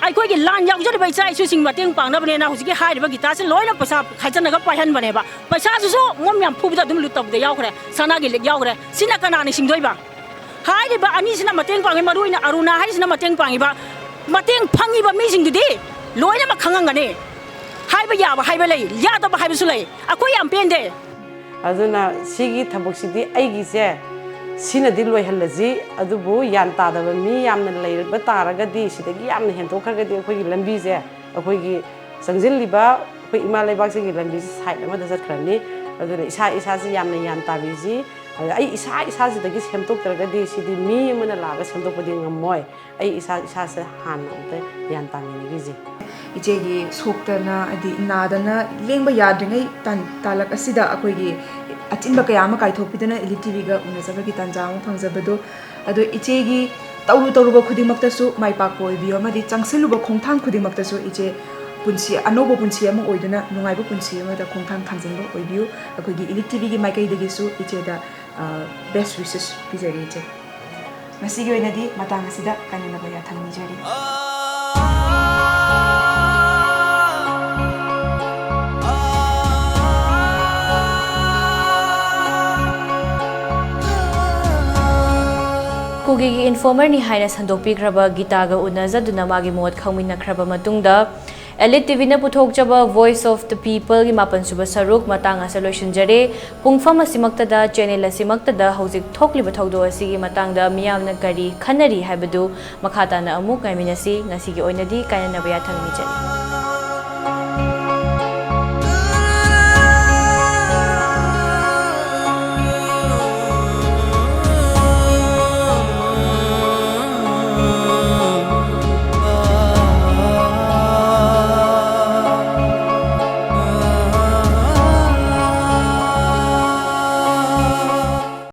ꯑꯩꯈꯣꯏꯒꯤ ꯂꯥꯟ ꯌꯥꯎꯖꯔꯤꯕ ꯏꯆꯥ ꯏꯁꯨꯁꯤꯡ ꯃꯇꯦꯡ ꯄꯥꯡꯅꯕꯅꯦꯅ ꯍꯧꯖꯤꯛꯀꯤ ꯍꯥꯏꯔꯤꯕ ꯒꯤꯇꯥꯁꯦ ꯂꯣꯏꯅ ꯄꯩꯁꯥ ꯈꯥꯏꯖꯤꯟꯅꯒ ꯄꯥꯏꯍꯟꯕꯅꯦꯕ꯫ ꯄꯩꯁꯥꯁꯤꯁꯨ ꯃꯣꯏ ꯃꯌꯥꯝ ꯐꯨꯕꯗ ꯑꯗꯨꯝ ꯂꯨꯠ ꯇꯧꯕꯗ ꯌꯥꯎꯈ꯭ꯔꯦ, ꯁꯅꯥꯒꯤ ꯂꯤꯛ ꯌꯥꯎꯈ꯭ꯔꯦ꯫ ꯁꯤꯅ ꯀꯅꯥꯅ ꯁꯤꯡꯗꯣꯏꯕ? ꯍꯥꯏꯔꯤꯕ ꯑꯅꯤꯁꯤꯅ ꯃꯇꯦꯡ ꯄꯥꯡꯉꯤ, ꯃꯔꯨ ꯑꯣꯏꯅ ꯑꯔꯨꯅꯥ ꯍꯥꯏꯔꯤꯁꯤꯅ ꯃꯇꯦꯡ ꯄꯥꯡꯉꯤꯕ꯫ ꯃꯇꯦꯡ ꯐꯪꯉꯤꯕ ꯃꯤꯁꯤꯡꯗꯨꯗꯤ ꯂꯣꯏꯅꯃꯛ ꯈꯪꯉꯝꯒꯅꯤ꯫ ꯍꯥꯏꯕ ꯌꯥꯕ ꯍꯥꯏꯕ ꯂꯩ, ꯌꯥꯗꯕ ꯍꯥꯏꯕꯁꯨ ꯂꯩ꯫ ꯑꯩꯈꯣꯏ ꯌꯥꯝ ꯄꯦꯟꯗꯦ꯫ ꯑꯗꯨꯅ ꯁꯤꯒꯤ ꯊꯕꯛꯁꯤꯗꯤ ꯑꯩꯒꯤꯁꯦ ꯁꯤꯅꯗꯤ ꯂꯣꯏꯍꯜꯂꯁꯤ꯫ ꯑꯗꯨꯕꯨ ꯒ꯭ꯌꯥꯟ ꯇꯥꯗꯕ ꯃꯤ ꯌꯥꯝꯅ ꯂꯩꯕ ꯇꯥꯔꯒꯗꯤ, ꯁꯤꯗꯒꯤ ꯌꯥꯝꯅ ꯍꯦꯟꯗꯣꯛꯈ꯭ꯔꯒꯗꯤ ꯑꯩꯈꯣꯏꯒꯤ ꯂꯝꯕꯤꯁꯦ, ꯑꯩꯈꯣꯏꯒꯤ ꯆꯪꯁꯤꯜꯂꯤꯕ ꯑꯩꯈꯣꯏ ꯏꯃꯥ ꯂꯩꯕꯥꯛꯁꯤꯒꯤ ꯂꯝꯕꯤꯁꯦ ꯁꯥꯏꯠ ꯑꯃꯗ ꯆꯠꯈ꯭ꯔꯅꯤ꯫ ꯑꯗꯨꯅ ꯏꯁꯥ ꯏꯁꯥꯁꯤ ꯌꯥꯝꯅ ꯒ꯭ꯌꯥꯟ ꯇꯥꯕꯤꯁꯤ꯫ ꯑꯗ ꯑꯩ ꯏꯁꯥ ꯏꯁꯥꯁꯤꯗꯒꯤ ꯁꯦꯝꯗꯣꯛꯇ꯭ꯔꯒꯗꯤ ꯁꯤꯗꯤ ꯃꯤ ꯑꯃꯅ ꯂꯥꯛꯑꯒ ꯁꯦꯝꯗꯣꯛꯄꯗꯤ ꯉꯝꯃꯣꯏ꯫ ꯑꯩ ꯏꯁꯥ ꯏꯁꯥꯁꯦ ꯍꯥꯟꯅ ꯑꯝꯇ ꯒ꯭ꯌꯥꯟ ꯇꯥꯃꯤꯟꯅꯈꯤꯁꯦ꯫ ꯏꯆꯦꯒꯤ ꯁꯣꯛꯇꯅ ꯍꯥꯏꯗꯤ ꯅꯥꯗꯅ ꯂꯦꯡꯕ ꯌꯥꯗ꯭ꯔꯤꯉꯩ ꯇꯥꯟ ꯇꯥꯂꯛ ꯑꯁꯤꯗ ꯑꯩꯈꯣꯏꯒꯤ ꯑꯆꯤꯟꯕ ꯀꯌꯥ ꯑꯃ ꯀꯥꯏꯊꯣꯛꯄꯤꯗꯨꯅ ꯏꯂꯤꯠ ꯇꯤꯚꯤꯒ ꯎꯅꯖꯕꯒꯤ ꯇꯥꯟꯖꯥ ꯑꯃ ꯐꯪꯖꯕꯗꯣ꯫ ꯑꯗꯣ ꯏꯆꯦꯒꯤ ꯇꯧꯔꯨ ꯇꯧꯔꯨꯕ ꯈꯨꯗꯤꯡꯃꯛꯇꯁꯨ ꯃꯥꯏ ꯄꯥꯛꯄ ꯑꯣꯏꯕꯤꯌꯨ ꯑꯃꯗꯤ ꯆꯪꯁꯤꯜꯂꯨꯕ ꯈꯣꯡꯊꯥꯡ ꯈꯨꯗꯤꯡꯃꯛꯇꯁꯨ ꯏꯆꯦ ꯄꯨꯟꯁꯤ ꯑꯅꯧꯕ ꯄꯨꯟꯁꯤ ꯑꯃ ꯑꯣꯏꯗꯨꯅ ꯅꯨꯡꯉꯥꯏꯕ ꯄꯨꯟꯁꯤ ꯑꯃꯗ ꯈꯣꯡꯊꯥꯡ ꯊꯥꯡꯖꯤꯟꯕ ꯑꯣꯏꯕꯤꯌꯨ꯫ ꯑꯩꯈꯣꯏꯒꯤ ꯏꯂꯤꯠ ꯇꯤꯚꯤꯒꯤ ꯃꯥꯏꯀꯩꯗꯒꯤꯁꯨ ꯏꯆꯦꯗ best wishes ꯄꯤꯖꯔꯤ ꯏꯆꯦ꯫ ꯉꯁꯤꯒꯤ ꯑꯣꯏꯅꯗꯤ ꯃꯇꯥꯡ ꯑꯁꯤꯗ ꯀꯥꯏꯅꯅꯕ ꯌꯥꯊꯪ ꯅꯤꯖꯔꯤ꯫ ꯀꯨꯀꯤꯒꯤ ꯏꯟꯐꯣꯔꯃꯔꯅꯤ ꯍꯥꯏꯅ ꯁꯟꯗꯣꯛꯄꯤꯈ꯭ꯔꯕ ꯒꯤꯇꯥꯒ ꯎꯅꯖꯗꯨꯅ ꯃꯥꯒꯤ ꯃꯣꯠ ꯈꯪꯃꯤꯟꯅꯈ꯭ꯔꯕ ꯃꯇꯨꯡꯗ, ꯑꯦꯂꯤꯠ ꯇꯤꯚꯤꯅ ꯄꯨꯊꯣꯛꯆꯕ Voice of the Peopleꯒꯤ ꯃꯥꯄꯟꯁꯨꯕ ꯁꯔꯨꯛ ꯃꯇꯥꯡ ꯑꯁꯤꯗ ꯂꯣꯏꯁꯤꯟꯖꯔꯦ꯫ ꯄꯨꯡꯐꯝ ꯑꯁꯤꯃꯛꯇꯗ, ꯆꯦꯅꯦꯜ ꯑꯁꯤꯃꯛꯇꯗ ꯍꯧꯖꯤꯛ ꯊꯣꯛꯂꯤꯕ ꯊꯧꯗꯣꯛ ꯑꯁꯤꯒꯤ ꯃꯇꯥꯡꯗ ꯃꯤꯌꯥꯝꯅ ꯀꯔꯤ ꯈꯟꯅꯔꯤ ꯍꯥꯏꯕꯗꯨ ꯃꯈꯥ ꯇꯥꯅ ꯑꯃꯨꯛ ꯉꯥꯏꯃꯤꯟꯅꯁꯤ꯫ ꯉꯁꯤꯒꯤ ꯑꯣꯏꯅꯗꯤ ꯀꯥꯏꯅꯅꯕ ꯌꯥꯊꯪ ꯅꯤꯖꯔꯤ꯫